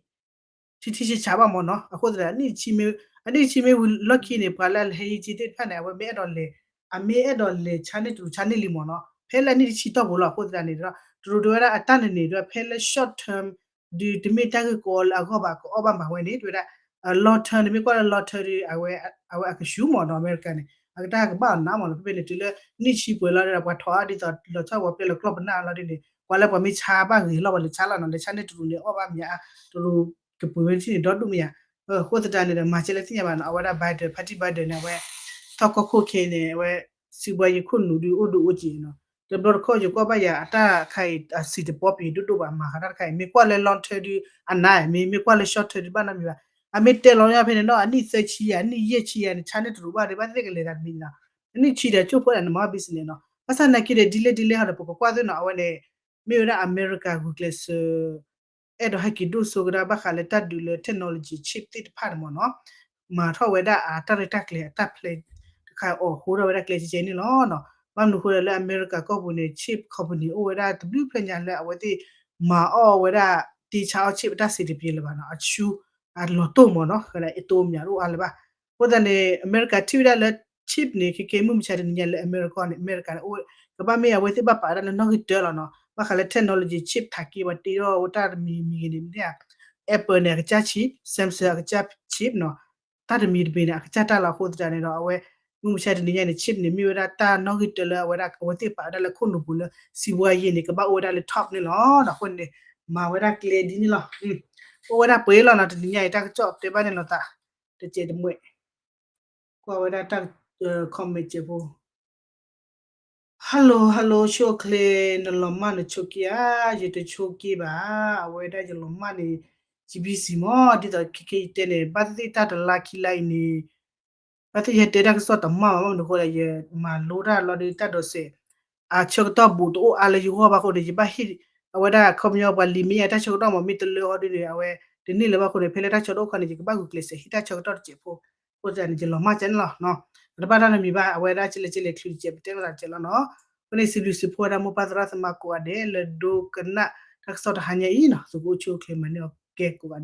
ထံထံဆးဆးဘၣ်မ့ၢ်နီၤ အဃိသတး အနံၣ်တဆံမ့ၢ်ဝံၤလီၢ်ခံန့ၣ် ပှၤလၢအဟဲဟံးစ့သ့ၣ်တဖၣ်န့ၣ် အဝဲမ့ၢ်အဲၣ်ဒိးလဲၤ အမ့ၢ်အဲၣ်ဒိးလဲၤဆါန့ၢ်တရူးဆါန့ၢ်လံမ့ၢ်နီၤ ဖဲလၢအနံၣ်တဆံတီၢ်ပူၤလီၤ အဃိသတးန့ၣ်ဒီး တရူးတဲဝဲဒၣ်အတၢ်န့ၣ်န့ၣ်ဒီး ဖဲလၢ short term ဒီးတမ့ၢ်တၢ်ဂ့ၢ်ကီလၢအဂီၢ်ဘၣ် ကအီၣ်ဘၣ်မၤဝဲန့ၣ် တဲဝဲဒၣ် long term န့ၣ်မ့ၢ်ကွၢ်လၢ long term ဒီး အဝဲအကဆူးမ့ၢ်နီၤ အမဲရကၤန့ၣ် အကတၢ်ကဘၣ်အီၤနးမ့ၢ်နီၤ ဖဲဖဲန့ၣ် တုၤလၢနံၣ်ဆံပှဲၤလီၤဒီး ပှၤထီၣ်အါဒ်သိးလီၤဆီပှၤပျဲလီၤကျီၢ်ပနၢ်လီၤဒ်န့ၣ် ပှၤလၢပှၤမ့ၢ်ဆါဘၣ်ဂ့ၤလီၤ ပှၤလဲၤဆါလီၤနီၤ လဲၤဆါန့ၢ်တရူးန့ၣ် အီၣ်ဘၣ်မး တရူးကပှ့ၤဝဲတထံၣ်န့ၣ် ဒီဒူၣ်မးယါ အဃိသတးန့ၣ်ဒီး မၤစဲလဲၣ်သ့ၣ်ညါဘၣ်နီၤ အဝဲဒၣ် Biden party Biden န့ၣ် အဝဲ ထီၣ်ကီၢ်ခိၣ်ခဲအံၤန့ၣ် အဝဲ စံးဘှါယံၤခိၣ်နူာ်ဒုးအိၣ်ဒုးအိၣ်က့ၤနီၤ တဘျီတခီၣ်ယကွၢ်ဘၣ်ယၤ အတၢ်ခါအံၤ အစံးတပီပံၤဒိၣ်ဒိၣ်ဘၣ် မၤဃးတၢ်တခါအံၤ မ့ၢ်ကွၢ်လၢ long term ဒုး အနး မ့ၢ်မ့ၢ်ကွၢ်လၢ short term ဒုး ဘၣ်နီတမံၤဘၣ် အမ့ၢ်တဲလီၤညါဖဲန့ၣ်နီၤ အနံၣ်သၢဆံယၤ အနံၣ်ယဲၢ်ဆံယၤန့ၣ် ဆါန့ၢ်တရူးဘၣ်ဒီး ဘၣ်သ့ၣ်သ့ၣ်ကလဲၤတၢ်တမံၤနီၤ အနံၣ်ဆံဒီး ကၠိဖိဒၣ်န့ၣ် မၤ business နီၤ ဘၣ်ဆၣ်သနာ်က့ဒီး ဒ်လဲၣ်ဒ်လဲၣ်ဟီဒီး ပကကွၢ်သ့နီၤ အဝဲန့ၣ် မ့ၢ်ဝဲဒၣ်အမဲရကၤဂုာ်ကျဲးစၢး အဲၣ်ဒိးဟဲက့ၤဒိၣ်စိကဒၣ်ဘၣ်ဃးလၢတၢ်ဒုးလၢ technology chip သ့ၣ်တဖၣ်န့ၣ်မ့ၢ်နီၤ မၤထီၣ်ဝဲဒၣ်အတၢ်ရဲၣ်တၢ်ကျဲၤအတၢ်ဖျဲးတခါအီၤ ဟူထီၣ်ဝဲဒၣ်ကျဲကျဲန့ၣ်လီၤ. ဘၣ်မနုၤအဃိလဲၣ် လၢအမဲရကၤကီၢ်ပူၤန့ၣ် chip company အိၣ်ဝဲဒၣ်တဘျုးဖျၢၣ်ညါလၢအဝဲသ့ၣ်မၤအီၣ်ဝဲဒၣ် တ့ဆါအီၣ် chip အတၢ်စံးတပျဲလၢၤဘၣ်နီၤ အဆူ အလီၤတိၢ်မ့ၢ်နီၤ ဃဲလၢအတိၢ်မးတအိၣ်အါလၢၤဘၣ်. အဃိသတးန့ၣ် အမဲရကၤထံၣ်ဝဲဒၣ်လၢ chip န့ၣ် ခဲကဲမုၢ်မဆါတနံၤညါလၢအမဲရကၤန့ၣ် အမဲရကၤန့ၣ် အိၣ်ကဘၣ်မ့ၢ်အဝဲသ့ၣ်ဘၣ်ပာ်ဝဲဒၣ်လၢနီၣ်ဂံၢ်တၢလီၤနီၤ ဘၣ်ဃးလၢ technology chip ထးက့ၤပှၤတ့ထီၣ်ဝဲတၢ်တမံၤမံၤဂ့ၤန့ၣ် မ့ၢ် Apple န့ၣ် အကစၢ် chip, Samsung အကစၢ် chip နီၤ, တၢ်တမံၤတမံၤန့ၣ် အကစၢ်တၢ်လီၤ. အဃိသတးန့ၣ်ဒီး အဝဲ မုၢ်မဆါတနံၤညါန့ၣ် chip န့ၣ် မ့ၢ်ဝဲဒၣ်တၢ်နီၣ်ဂံၢ်တၢလၢအဝဲဒၣ် အဝဲသ့ၣ်ပာ်ဝဲဒၣ်လၢခိၣ်နူာ်ပူၤလၢ စံးဘှါယ့န့ၣ် ကဘၣ်အိၣ်ဝဲဒၣ်လၢ top န့ၣ်လီၤ. ဒီးအဃိန့ၣ် မၤဝဲဒၣ်ကျဲဒ်န့ၣ်လီၤ. အိၣ်ဝဲဒၣ်ပှဲၤလီၤနီၤ, တနံၤညါအံၤ တၢ်ကစီၣ်တဲဘၣ်န့ၣ်လီၤသး တစဲးတမှဲး ကွၢ်ဝဲဒၣ်တၢ် comment စဲးဖိ Hello hello ဆိၣ်ချ့, နလီၤမၢ်နဆိက့ဧါ. ယတဆိက့ဘၣ်, အဝဲဒၣ်ယလီၤမၢ်န့ၣ် GBC မ့ၢ် ဒ်သိးခဲခဲယတဲန့ၣ် ဘၣ်သ့ၣ်သ့ၣ်တၢ်တလါခံလါအံၤန့ၣ် ဘၣ်သ့ၣ်ယဟဲတဲတၢ်ကစီၣ်တမၢ်ဘၣ်မ့ၢ်နဃိဒီး ယမၤလိတၢ်လီၤဒီးတၢ်ဒိးစဲး အဆၢကတီၢ်ဘူးတအိၣ်အါလၢယဂီၢ်ဘၣ်အဃိန့ၣ် ယဘၣ်ဟ့ၣ် အဝဲဒၣ်ခီပညီပှၤလံၤမ့ၢ်ယါတၢ်ဆၢကတီၢ်မ့ၢ်မ့ၢ်တလၢဟီဒ်န့ၣ် အဝဲတန့ၢ်လၢၤဘၣ်အဃိန့ၣ် ဖဲလၢတၢ်ဆၢကတီၢ်အိၣ်ခါန့ၣ် ယကဘၣ်ဂုာ်ကျဲးစၢးဟ့ၣ်တၢ်ဆၢကတီၢ်တစဲးဖိ အဃိသတးန့ၣ် ယလီၤမၢ်ကဲန့ၣ်လီၤ. တဘၣ်တၢ်နီတမံၤဘၣ်, အဝဲဒၣ်ကလဲၤကလဲၤချုးတစဲး ပတဲလိာ်သးတစဲးလီၤနီၤ. အဃိန့ၣ် စံးဘျုးစံးဖှိၣ်ဝဲဒၣ်မိၢ်ပၢ်သရၣ်သမါကိးဂၤဒဲး လၢဒိကနၣ်တၢ်ကစီၣ်တဟါညါအံၤနီၤ, သုကအိၣ်ဆူၣ်အိၣ်ချ့မၤန့ၢ်အီၤကဲကိးဂၤဒဲး.